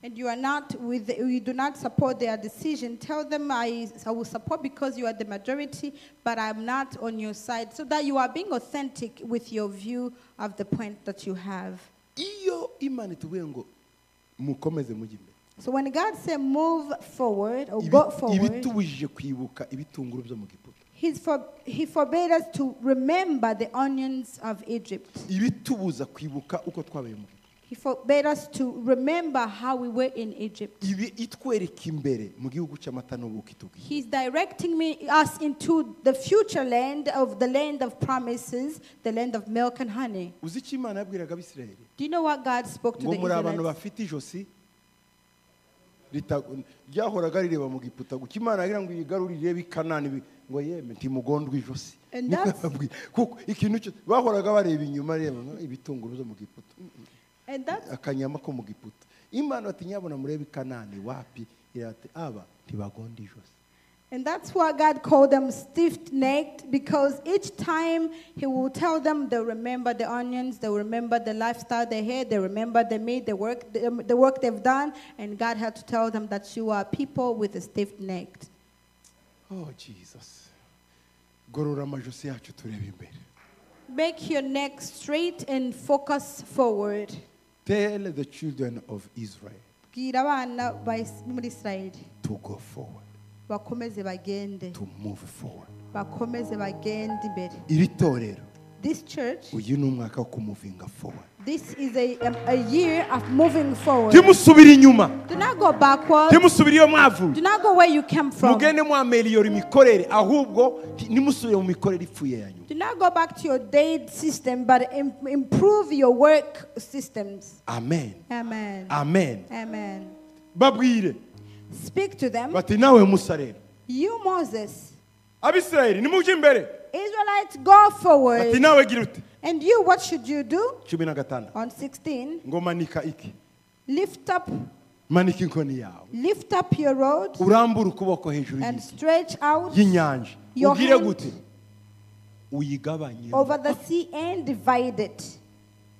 and you are not with, you do not support their decision, tell them I will support because you are the majority, but I'm not on your side, so that you are being authentic with your view of the point that you have. Iyo Imana itubwiye ngo mukomeze mujye imbere. So when God said move forward or go forward, Ibitubujije kwibuka ibitunguru byo mu Egiputa. He forbade us to remember the onions of Egypt. Ibitubuza kwibuka uko twabaye mu Egiputa. He forbade us to remember how we were in Egypt. Ibi itwereka imbere mu gihugu cy'amata n'ubuki tubwiye. He's directing us into the future land of the land of promises, the land of milk and honey. Uzi icyo Imana yabwiraga Abisirayeli? Do you know what God spoke to Ngo the muri abantu Israelites? bafite ijosi ryahoraga rireba mu Egiputa gusa. Imana yagira ngo igarurire irebe i Kanani, ngo yeme ntimugondwe ijosi. And Niko that's yababwiye. Kuko ikintu cyo bahoraga bareba inyuma, reba ibitunguru byo mu Egiputa. And that's Akanyama ko mu Egiputa. Imana ati nyabona murebe i Kanani wapi, irate aba ntibagonda ijosi. And that's why God called them stiff-necked, because each time he will tell them they remember the onions, they remember the lifestyle they had, they remember the meat, the work they've done, and God had to tell them that you are people with a stiff-necked. Oh Jesus. Gorora amajosi yacu turebe imbere. Make your neck straight and focus forward. Tell the children of Israel Bwira abana ba muri Israel to go forward. Bakomeze bagende. To move forward. Bakomeze bagende imbere. Iri torero, This church, uyu ni umwaka wo kumuvinga forward. This is a year of moving forward. Ntimusubire inyuma. Do not go backward. Ntimusubire iyo mwavuye. Do not go where you came from. Mugende mwameliyora imikorere, ahubwo ntimusubire mu mikorere ipfuye ya nyuma. Do not go back to your dead system, but improve your work systems. Amen. Amen. Amen. Amen. Babwire. Speak to them. Bati nawe Musa rero. You, Moses. Abisirayeli, nimujye imbere. Israelites, go forward. Bati nawe gira ute. And you, what should you do? 16. On 16. Ngo manika iki? Lift up. Manika inkoni yawe. Lift up your rod. Urambure ukuboko hejuru And y'iki? stretch out Y'inyanja. your Ugire hand gute? Uyigabanye. over the sea and divide it.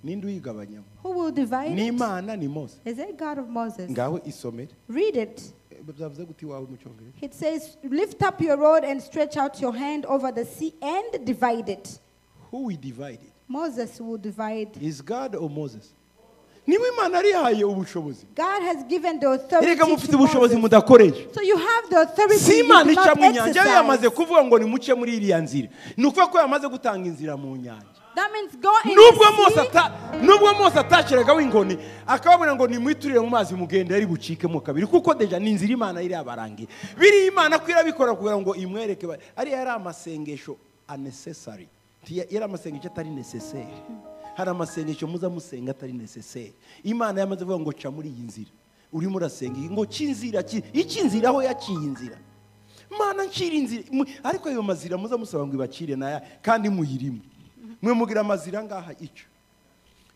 Ninde uyigabanyamo? Who will divide Ni it? Imana, ni Mose. Is it God of Moses? Ngawe isomere. Read it. Byavuze gute iwawe mu Cyongereza? It says, lift up your rod and stretch out your hand over the sea and divide it. Who will divide it? Moses will divide. Is God or Moses? Niba Imana yarihaye ubushobozi. God has given the authority Erega mufite to ubushobozi Moses. mudakoresha. So you have the authority Si you Imana do ica not mu nyanja, yo yamaze exercise. kuvuga ngo nimuce muri iriya nzira. Ni ukuvuga ko yamaze gutanga inzira mu nyanja. That means go in Nubwo the Mose sea. nubwo Mose atashyiragaho inkoni akababwira ngo nimwiturire mu mazi mugende yari bucikemo kabiri, kuko déjà ni inzira Imana iri yabarangiye. Biriya Imana ko irabikora kugira ngo imwereke ariya yari amasengesho unnecessary. Yari amasengesho atari necessaire. Hari amasengesho muza musenga atari necessaire. Imana yamaze kuvuga ngo ca muri iyi nzira. Urimo urasenga iyi ngo cinzira icinzira aho yaciye inzira. Mana ncira inzira. Ariko ayo mazira muza musaba ngo ibacire naya kandi muyirimo. Mwe mugira amazira ngaha ico.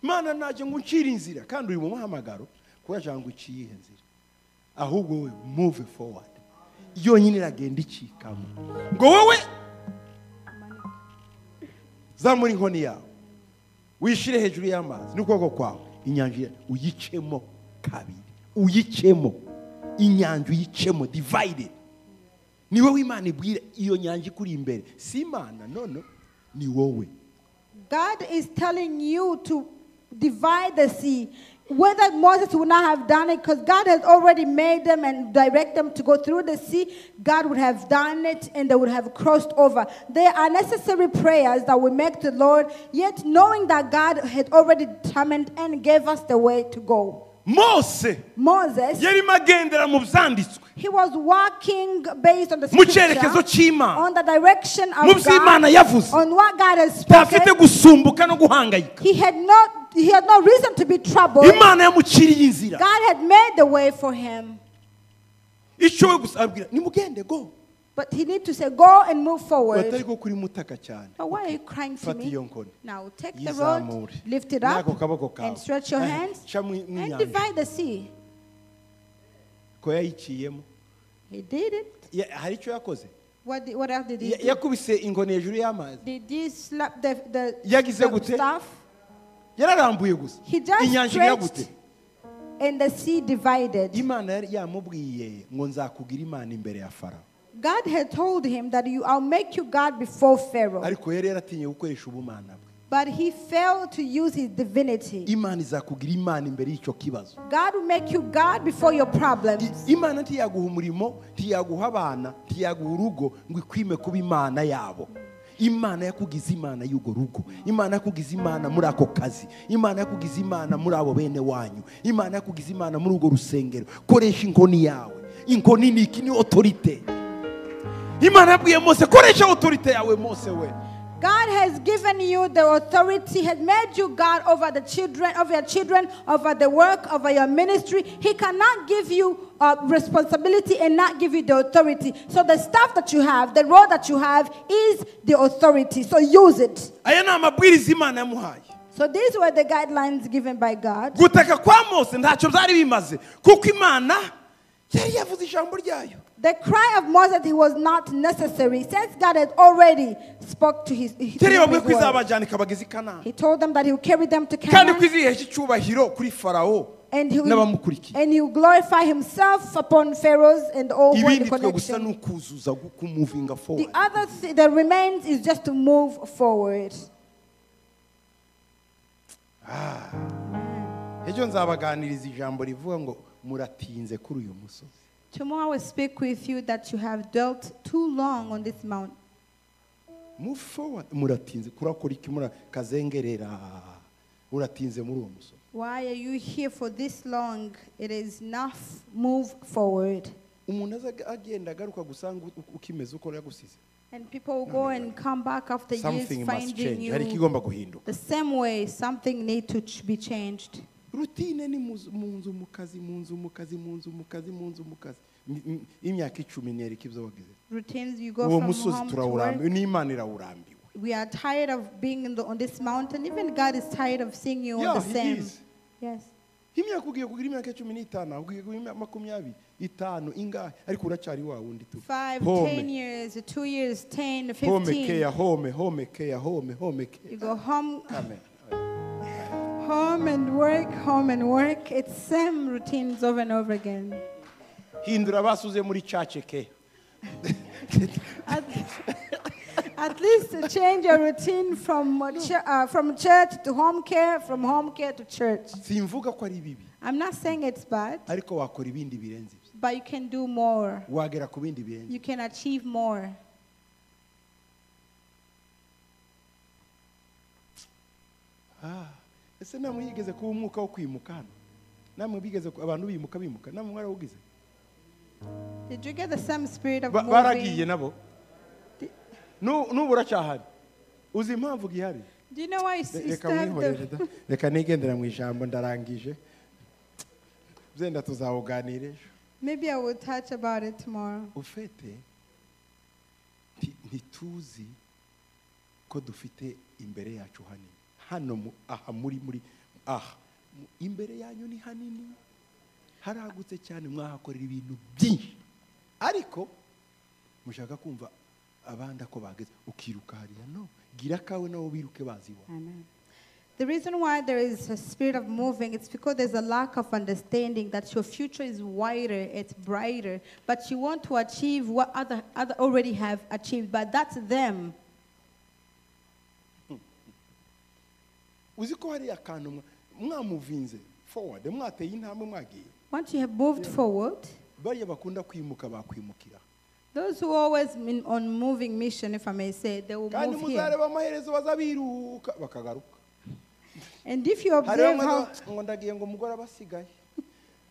Mana naje ngo ncire inzira kandi uri mu muhamagaro kuba jango iciye inzira. Ahubwo we move forward. Yonyine iragenda icikamo. Ngo wowe zamura inkoni yawe. Wishire hejuru y'amazi n'ukuboko kwawe inyanja uyicemo kabiri, uyicemo inyanja, uyicemo divided. Ni wowe Imana ibwira iyo nyanja ikuri imbere, si Imana, no, ni wowe. God is telling you to divide the sea. Whether Moses would not have done it, because God has already made them and direct them to go through the sea, God would have done it and they would have crossed over. There are necessary prayers that we make to the Lord, yet knowing that God had already determined and gave us the way to go. Mose Moses, yarimo agendera mu byanditswe. he was walking based on the Mu cyerekezo scripture, cy'Imana. on the direction of Mu byo Imana God, yavuze. on what God has Ntafite spoken. gusumbuka no guhangayika. He had no reason to be troubled. Imana yamuciriye inzira. God had made the way for him. Icyo we gusa abwira, nimugende go. But he need to say, go and move forward. Batari ko kuri mutaka cyane. But why are you crying to Fata me? iyo nkoni. Now take the rod, Yizamure. lift it up, N'ako kaboko kawe. and stretch your hands, Ca mu and nyanja. divide the sea. Ko yayiciyemo. He did it. Hari icyo yakoze? What else did he do? Yakubise inkoni hejuru y'amazi. Did he slap the Yagize gute? staff? Yararambuye gusa. He just Inyanja igira stretched, gute? and the sea divided. Imana yari yamubwiye ngo nzakugira Imana imbere ya Farawo. God had told him that I'll make you God before Pharaoh. Ariko yari yaratinye gukoresha ubumana bwe. But he failed to use his divinity. Imana izakugira Imana imbere y'icyo kibazo. God will make you God before your problems. Imana ntiyaguha umurimo, ntiyaguha abana, ntiyaguha urugo ngo ikwime kuba Imana yabo. Imana yakugize Imana y'urwo rugo. Imana yakugize Imana muri ako kazi. Imana yakugize Imana muri abo bene wanyu. Imana yakugize Imana muri urwo rusengero. Koresha inkoni yawe. Inkoni ni iki? Ni autorité. Imana yabwiye Mose, koresha autorité yawe Mose we. God has given you the authority, has made you God over the children, over your children, over the work, over your ministry. He cannot give you responsibility and not give you the authority. So the staff that you have, the role that you have is the authority. So use it. Aya ni amabwiriza Imana yamuhaye. So these were the guidelines given by God. Gutaka kwa Mose ntacyo byari bimaze kuko Imana yari yavuze ijambo ryayo. The cry of Moses, he was not necessary since God had already spoke to his Yari yababwiye ko word. izabajyana ikabageza i Kanani. He told them that he will carry them to Kandi Canaan. ko izihesha icyubahiro kuri Farawo And n'abamukurikiye. he will glorify himself upon Pharaohs and all who are in Ibindi twe gusa connection. ni ukuzuza kumuvinga forward. The other thing that remains is just to move forward. Ejo nzabaganiriza ijambo rivuga ngo muratinze kuri uyu musozi. Tomorrow I will speak with you that you have dwelt too long on this mount. Move forward. Muratinze kurakora iki murakazengerera. Uratinze muri uwo musozi. Why are you here for this long? It is enough. Move forward. Umuntu aza agenda agaruka gusanga ukimeze uko yagusize. And people will go and come back after years Something must finding change. Hari you ikigomba guhinduka. the same way. Something needs to be changed. Routine ni mu nzu mu kazi, mu nzu mu kazi, mu nzu mu kazi, mu nzu mu kazi. Imyaka 10 nereka ibyo wagize. Routines, you go Uwo from musozi home to work. turawurambiwe, n'Imana irawurambiwe. We are tired of being on this mountain. Even God is tired of seeing you on Yeah, the he same. is. Yes. Imyaka ugiye kugira imyaka 15, ugiye kugira imyaka 25 ingahe, ariko uracyari wa wundi tu. 5, Home. 10 years, 2 years, 10, Home 15. care, home, home care, home, home care. You go home. Amen. Home and work, home and work. It's same routines over and over again. Hindura basuze muri church care. At least change your routine from church to home care, from home care to church. Simvuga ko ari bibi. I'm not saying it's bad. Ariko wakora ibindi birenze ibyo. But you can do more. Wagera ku bindi birenze. You can achieve more. Ese namwe yigeze kuba umwuka wo kwimuka hano? Namwe bigeze abantu bimuka bimuka namwe mwarawugize? Did you get the same spirit of moving? Baragiye nabo. N'ubu uracyahari. Uzi impamvu gihari? Do you know why you still have the... Reka nigendera mu ijambo ndarangije. Byenda tuzawuganira ejo. Maybe I will touch about it tomorrow. Ufite ntituzi ko dufite imbere yacu hanini. Hano aha muri aha imbere yanyu ni hanini haragutse cyane mwahakorera ibintu byinshi ariko mushaka kumva abandi ko bageze ukiruka hariya no gira kawe nabo biruke baziwa. Amen. The reason why there is a spirit of moving, it's because there's a lack of understanding that your future is wider, it's brighter, but you want to achieve what other already have achieved, but that's them. Uzi ko hari akantu mwamuvinze forward mwateye intambwe mwagiye. Once you have moved forward, bariya bakunda kwimuka bakwimukira. Those who always been on moving mission, if I may say, they will kandi move here. Muzareba amaherezo bazabiruka bakagaruka. And if you observe how ngo ndagiye ngo umugore abasigaye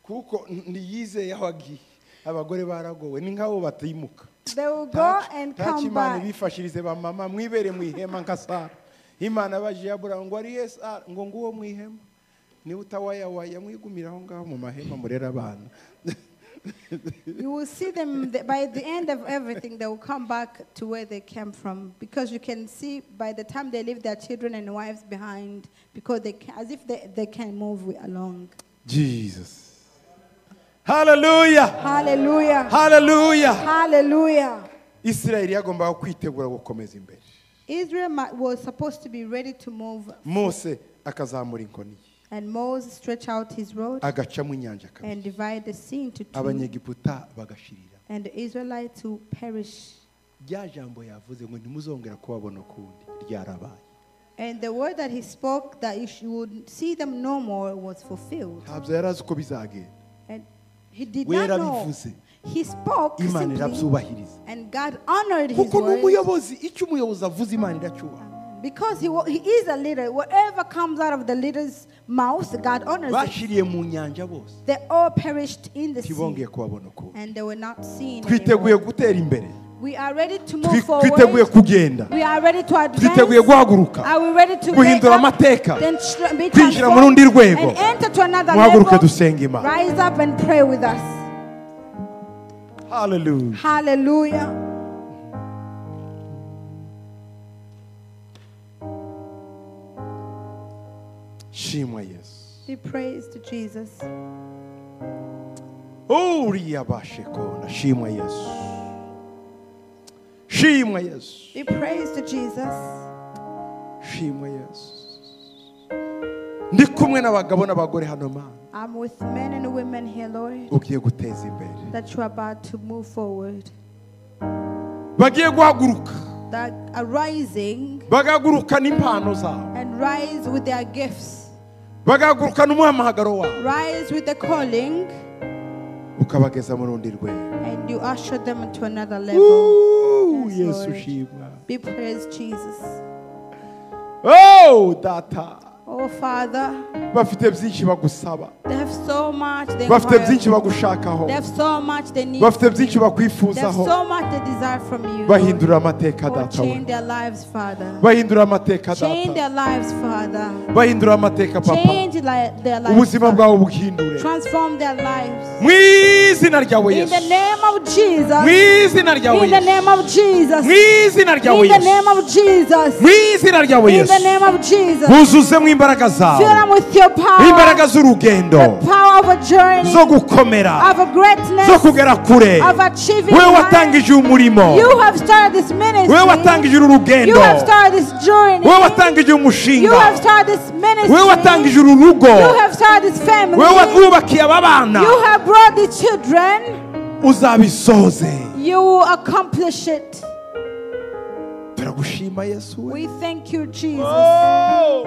kuko ntiyizeye aho agiye abagore baragowe ni nk'abo batimuka. They will go and come Imana back. Bifashirize ba mama mwibere mu ihema nka Sara. Imana baje Aburahamu ngo ari yes ngo nguwo mu ihema niba utawayawaya mwigumira aho ngaho mu mahema murera abana. You will see them by the end of everything, they will come back to where they came from, because you can see by the time they leave their children and wives behind, because they as if they can move along. Jesus. Hallelujah. Hallelujah. Hallelujah. Hallelujah. Israel yagombaga kwitegura gukomeza imbere. Israel was supposed to be ready to move. Mose akazamura inkoni. And Moses stretched out his rod agacamo inyanja kabiri. And divide the sea into two. Abanyegiputa bagashirira. And the Israelites who perish. Rya jambo yavuze ngo ntimuzongera kubabona ukundi ryarabaye. And the word that he spoke that you would see them no more was fulfilled. Ntabwo yari azi uko bizagenda. And he did not know. He spoke simply, and God honored his word. Because he is a leader. Whatever comes out of the leader's mouth, God honors it. They all perished in the sea. And they were not seen anymore. We are ready to move forward. We are ready to advance. Are we ready to wake up, then be transformed and enter to another level? Rise up and pray with us. Hallelujah. Hallelujah. Shimwa Yesu. Be praised to Jesus. Uriya bashekona shimwa Yesu. Shimwa Yesu. Be praised to Jesus. Shimwa Yesu. Ndi kumwe n'abagabo n'abagore hano Mana. I'm with men and women here, Lord. Ugiye guteza imbere. That you are about to move forward. Bagiye guhaguruka. That are rising. Bagaguruka n'impano zabo. And rise with their gifts. Bagaguruka n'umuhamagaro wabo. Rise with the calling. Ukabageza mu rundi rwego. And you usher them to another level. Yes, Yesu Lord. Shimwa. Be praised, Jesus. Oh, data. Oh, Father. Bafite byinshi bagusaba. They have so much they Bafite require. byinshi bagushakaho. They have so much they need. Bafite byinshi They have bakwifuzaho. so much they desire from you. Bahindura amateka Lord. data we. Change their lives, Father. Bahindura amateka Change data. their lives, Father. Bahindura amateka papa. Change their lives. Ubuzima Father. bwawe buhindure. Transform their lives. Mu izina ryawe In the Yesu. name of Jesus. Mu izina ryawe In the Yesu. name of Jesus. Mu izina ryawe In the Yesu. name of Jesus. Mu izina ryawe In the Yesu. name of Jesus. Buzuzemo imbaraga Fill zawe. them with your power. Imbaraga z'urugendo. The power of a journey. Zo gukomera. Of a greatness. Zo kugera kure. Of achieving. Wewe watangije umurimo. You have started this ministry. Wewe watangije uru rugendo. You have started this journey. Wewe watangije You umushinga. have started this ministry. Wewe watangije uru rugo. You have started this family. Wewe wubakiye aba bana. You have brought the children. Uzabisoze. You will accomplish it. Turagushima Yesu we. We thank you, Jesus. Oh,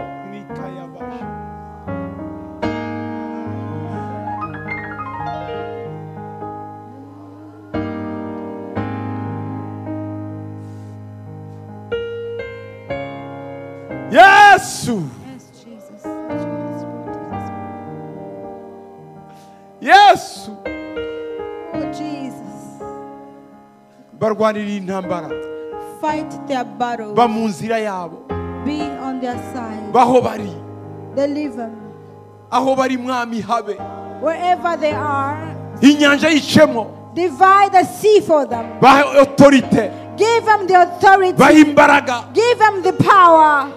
Yesu. Yes, Jesus. Yesu. Oh, Jesus. Barwanira intambara. Fight their battle. Ba mu nzira yabo. Be on their side. Baho bari. Deliver them. Aho bari mwami habe. Wherever they are. Inyanja yicemo. Divide the sea for them. Bahe authority. Give them the authority. Bahe imbaraga. Give them the power.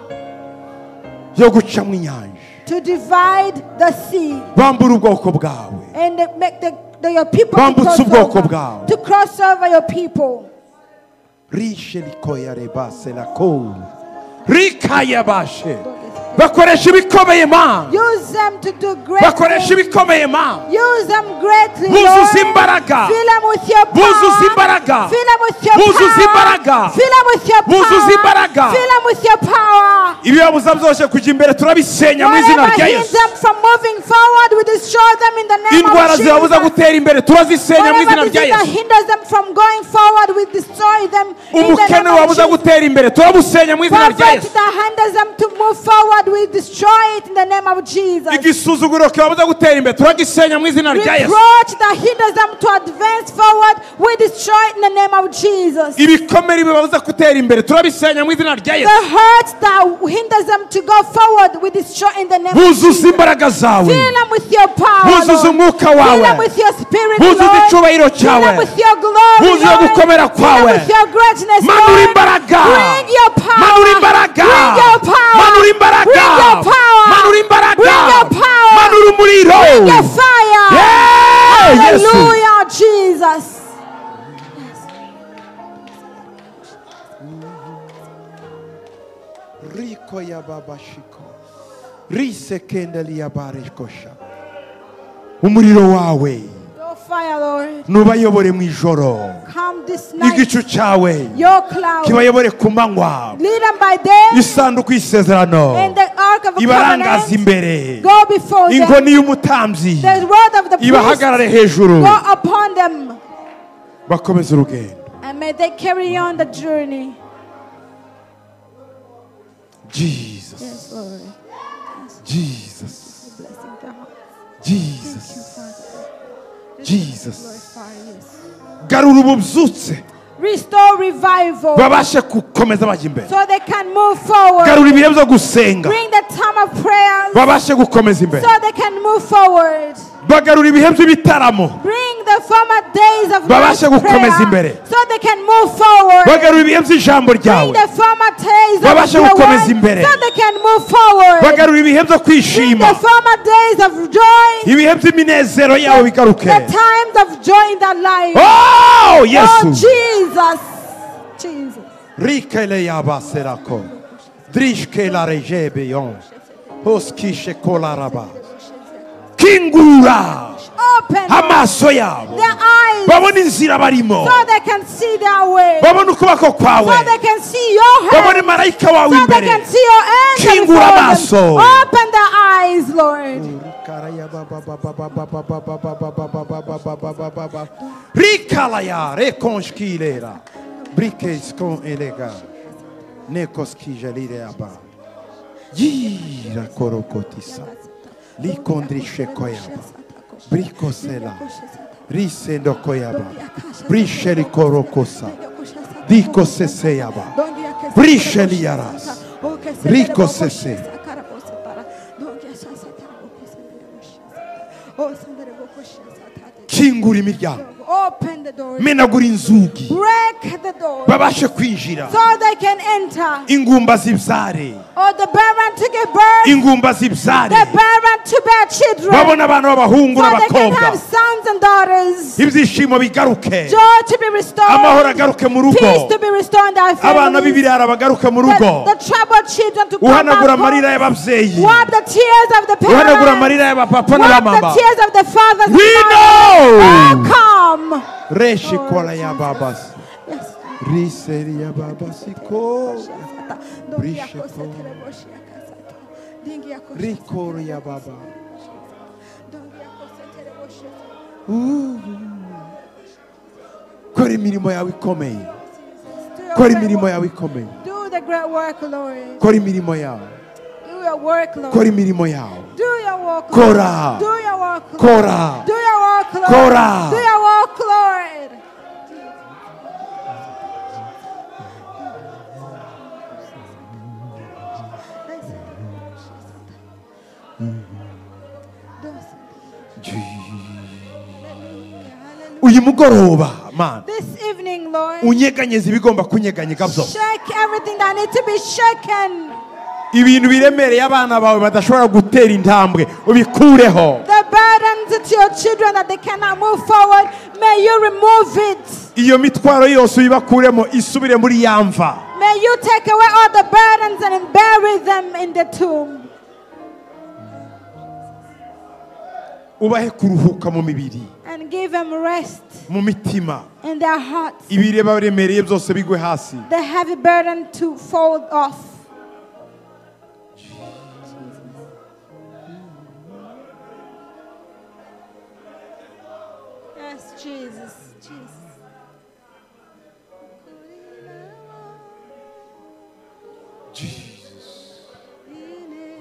Yo guca mu inyanja. To divide the sea. Bambura ubwoko bwawe. And make your people to cross over. To cross over your people. Bakoresha ibikomeye ma. Use them to do great Bakoresha things. ibikomeye ma. Use them greatly, Buzuza Lord. imbaraga. Fill them with your power. Buzuza imbaraga. Fill them with your Buzuza power. imbaraga. Fill them with your Buzuza power. imbaraga. Fill them with your power. Ibibabuza byose kujya imbere turabisenya mu izina Whatever rya hinders Yesu. them from moving forward, we destroy them in the name Indwara of zibabuza Jesus. gutera imbere turazisenya mu izina Whatever rya disease that Yesu. hinders them from going forward, we destroy them in the Ubukene name of bubabuza Jesus. gutera imbere turabusenya mu izina rya Poverty Yesu. that hinders them to move forward, we destroy it in the name of Jesus. Igisuzuguro kibabuza gutera imbere turagisenya mu izina rya Yesu. Reproach that hinders them to advance forward, we destroy it in the name of Jesus. Ibikomere bibabuza gutera imbere turabisenya mu izina rya Yesu. The hurt that hinders them to go forward, we destroy in the name of Buzuza Jesus. imbaraga zawe. Fill them with your power, Buzuza Lord. umwuka Fill wawe. them with your spirit, Buzuza Lord. icyubahiro Fill cyawe. them with your glory, Buzuza Lord. gukomera Fill them kwawe. with your greatness, Manura Lord. imbaraga. Bring your power. Manura imbaraga. Bring your power. Manura imbaraga. Bring your power. Manura imbaraga. Bring your power. Manura umuriro. Bring your fire. Yeah, Yesu. Hallelujah, Jesus. Riko ya babashiko. Risekendeli ya barikosha. Umuriro wawe Your fire, Lord. nubayobore mu ijoro. Come this night. Igicu cyawe Your cloud. kibayobore ku manywa. Lead them by day. Isanduku y'isezerano And the ark of the ibarangaza covenant. imbere. Go before them. Inkoni y'umutambyi The rod of the priest. ibahagarare hejuru. Go upon them. Bakomeze urugendo. And may they carry on the journey. Jesus. Yes, Lord. Jesus. Blessing their hearts. Jesus. Thank you, Jesus. Glorify yes. Garura ububyutse. Restore revival. Babashe gukomeza bajya imbere. So they can move forward. Garura ibihe byo gusenga. Bring the time of prayers. Babashe gukomeza imbere. So they can move forward. Bagarura ibihe by'ibitaramo. Bring the former days of Babashe gukomeza prayer, imbere. so they can move forward. Bagarura ibihe by'ijambo Bring ryawe. the former days of Babashe your gukomeza word, imbere. so they can move forward. Bagarura ibihe byo Bring kwishima. the former days of joy. Ibihe by'iminezero yawe bigaruke. The times of joy in their life. Oh, Oh, Yesu. Jesus. Jesus. Rikele yabaserako. Drishke la rejebeyon. Hoskishe kolaraba. Kingura Open amaso yabo. their eyes Babone inzira barimo. so they can see their way. Babone ukuboko kwawe. So they can see your Babone hand. marayika wawe So they imbere. can see your angel Kingura before them. amaso. Open their eyes, Lord. Rikalaya rekonshkilera. Brikeskon elega. Nekoskijalire aba. Yira korokotisa. Likondrishe koyaba. Brikosela. Risendo koyaba. Brisheli korokosa. Dikoseseyaba. Brisheli yaras. Rikosese. Kingura imiryango. Open the doors. Menagura inzugi. Break the doors. Babashe kwinjira. So they can enter. Ingumba zibyare. Or the barren to give birth. Ingumba zibyare. The barren to bear children. Babona abana b'abahungu So they can n'abakobwa. have sons and daughters. Ibyishimo bigaruke. Joy to be restored. Amahoro agaruke mu rugo. Peace to be restored in their Abana families. b'ibirara bagaruke mu rugo. The troubled children to come Uhanagura back amarira home. y'ababyeyi. Wipe the tears of the Uhanagura parents. amarira y'abapapa Wipe the n'abamama. tears of the fathers We and mothers. know. Oh, come. Reshi kola ya babas. Yes. Riseria baba siko. Rikoria baba. Kora imirimo yawe ikomeye. Kora imirimo yawe ikomeye. Do the great work, Lord. Kora imirimo yawe. Do your work, Lord. Kora imirimo yawe. Do your work, Lord. Kora. Do your work, Lord. Kora. Do your work, Lord. Kora. Do your work, Lord. Uyu mugoroba, man. This evening, Lord. Unyeganyeze ibigomba kunyeganyega byose. Shake everything that needs to be shaken. Ibintu biremereye abana bawe badashobora gutera intambwe ubikureho. The burdens to your children that they cannot move forward, may you remove it. Iyo mitwaro yose uyibakuremo isubire muri yamva. May you take away all the burdens and bury them in the tomb. Ubahe kuruhuka mu mibiri. And give them rest mu mitima. In their hearts. Ibireba biremereye byose bigwe hasi. The heavy burden to fall off. Yes, Jesus, Jesus. Jesus.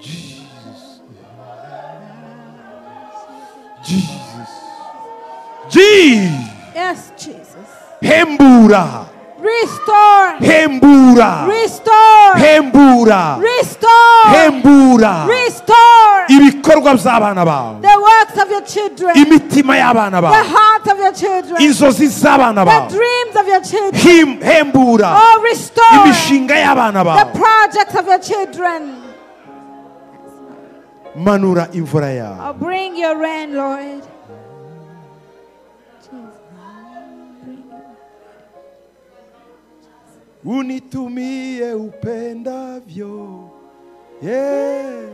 Jesus. Jesus. Jesus. Yes, Jesus. Hembura. Restore. Hembura. Restore. Hembura. Restore. Hembura. Restore. Ibikorwa by'abana bawe. The works of your children. Imitima y'abana bawe. The heart of your children. Inzozi z'abana bawe. The dreams of your children. Hembura. Oh, restore. Imishinga y'abana bawe. The projects of your children. Manura imvura yawe. Oh, bring your rain, Lord. Unitumie upendavyo, yeah.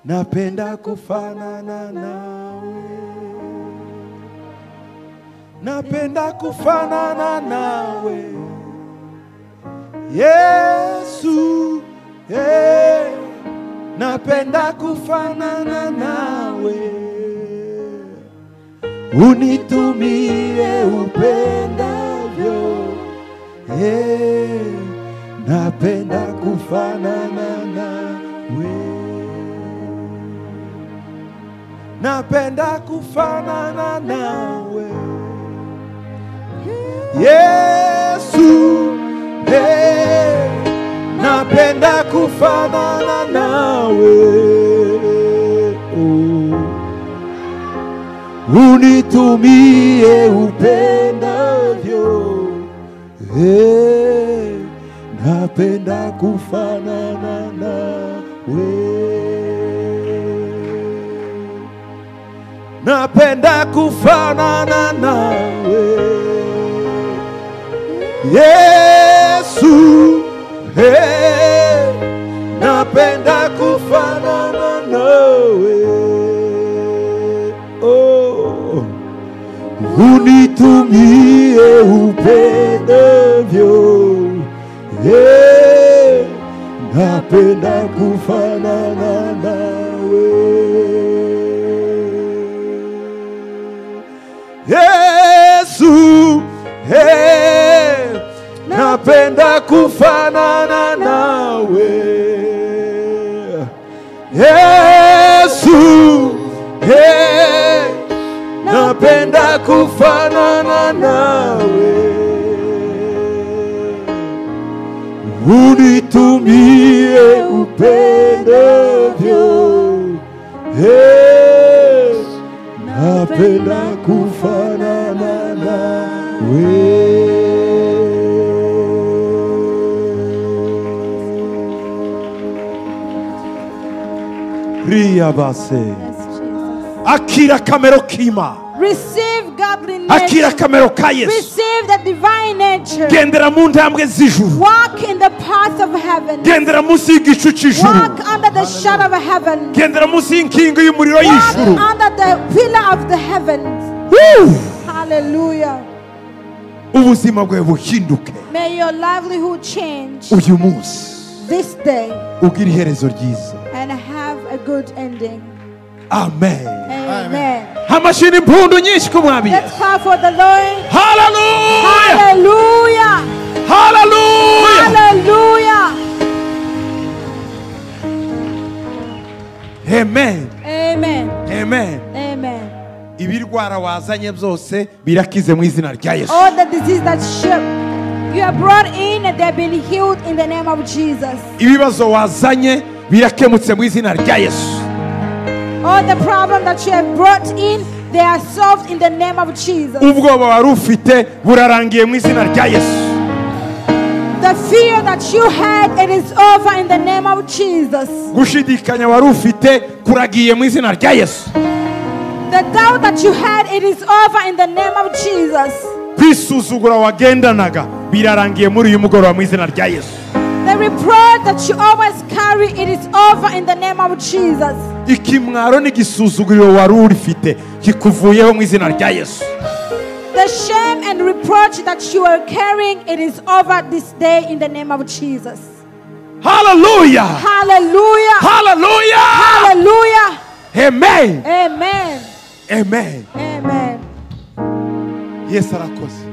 Napenda kufanana nawe, napenda kufanana nawe, Yesu, yeah. Napenda kufanana nawe, unitumie upendavyo, yeah. Napenda kufanana nawe, napenda kufanana nawe, Yesu, hey. Napenda kufanana nawe, oh. Unitumie upendavyo, hey. Napenda kufanana nawe, napenda kufanana nawe, Yesu, hey. Napenda kufanana nawe, oh. Unitumie upendavyo, yeah. Napenda kufanana nawe, Yesu, hey. Napenda kufanana nawe, Yesu, hey. Napenda kufanana nawe, unitumie upendavyo, hey. Napenda kufanana nawe. Riyabase. Akira kamero kima. Receive godly nature. Akira kamero ka Yesu. Receive the divine nature. Gendera mu ntambwe z'ijuru. Walk in the path of heaven. Gendera munsi y'igicu cy'ijuru. Walk under the shadow of heaven. Gendera munsi y'inkingo y'umuriro y'ijuru. Walk under the pillar of the heavens. Woo! Hallelujah. Ubuzima bwawe buhinduke. May your livelihood change. Uyu munsi. This day. Ugira iherezo ryiza. And have a good ending. Amen. Amen. Amashini impundu nyinshi ku mwami. Let's clap for the Lord. Hallelujah. Hallelujah. Hallelujah. Hallelujah. Amen. Amen. Amen. Amen. Ibirwara wazanye byose birakize mu izina rya Yesu. All the disease that you have brought in, and they have been healed in the name of Jesus. Ibibazo wazanye birakemutse mu izina rya Yesu. All the problem that you have brought in, they are solved in the name of Jesus. Ubwoba wari ufite burarangiye mu izina rya Yesu. The fear that you had, it is over in the name of Jesus. Gushidikanya wari ufite kuragiye mu izina rya Yesu. The doubt that you had, it is over in the name of Jesus. Kwisuzugura wagendanaga birarangiye muri uyu mugoroba mu izina rya Yesu. The reproach that you always carry, it is over in the name of Jesus. Ikimwaro n'igisuzuguriro wari urifite kikuvuyeho mu izina rya Yesu. The shame and reproach that you are carrying, it is over this day in the name of Jesus. Hallelujah! Hallelujah! Hallelujah! Hallelujah! Amen! Amen! Amen! Amen. Yesu arakoze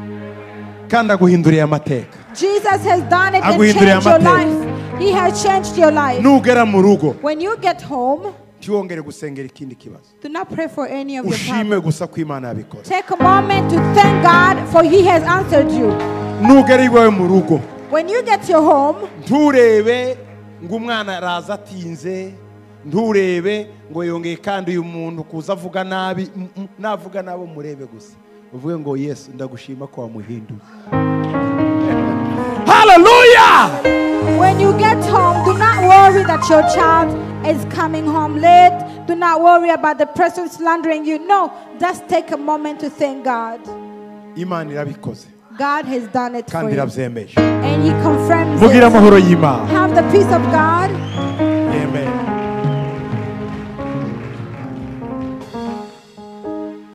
kandi aguhinduriye amateka. Jesus has done it and changed your life. He has changed your life. Nugera mu rugo, when you get home, ntiwongere gusengera ikindi kibazo. Do not pray for any of your Ushime problems. gusa ko Imana yabikoze. Take a moment to thank God for He has answered you. Nugera iwawe mu rugo, when you get your home, nturebe ngo umwana araza atinze, nturebe ngo yongeye kandi uyu muntu kuza avuga nabi, navuga nabo murebe gusa. Uvuge ngo Yesu ndagushima ko wamuhinduye. Hallelujah! When you get home, do not worry that your child is coming home late. Do not worry about the person slandering you. No, just take a moment to thank God. Imana irabikoze. God has done it for Kandi you. irabyemeje. And He confirms Mugira it. amahoro y'Imana. Have the peace of God.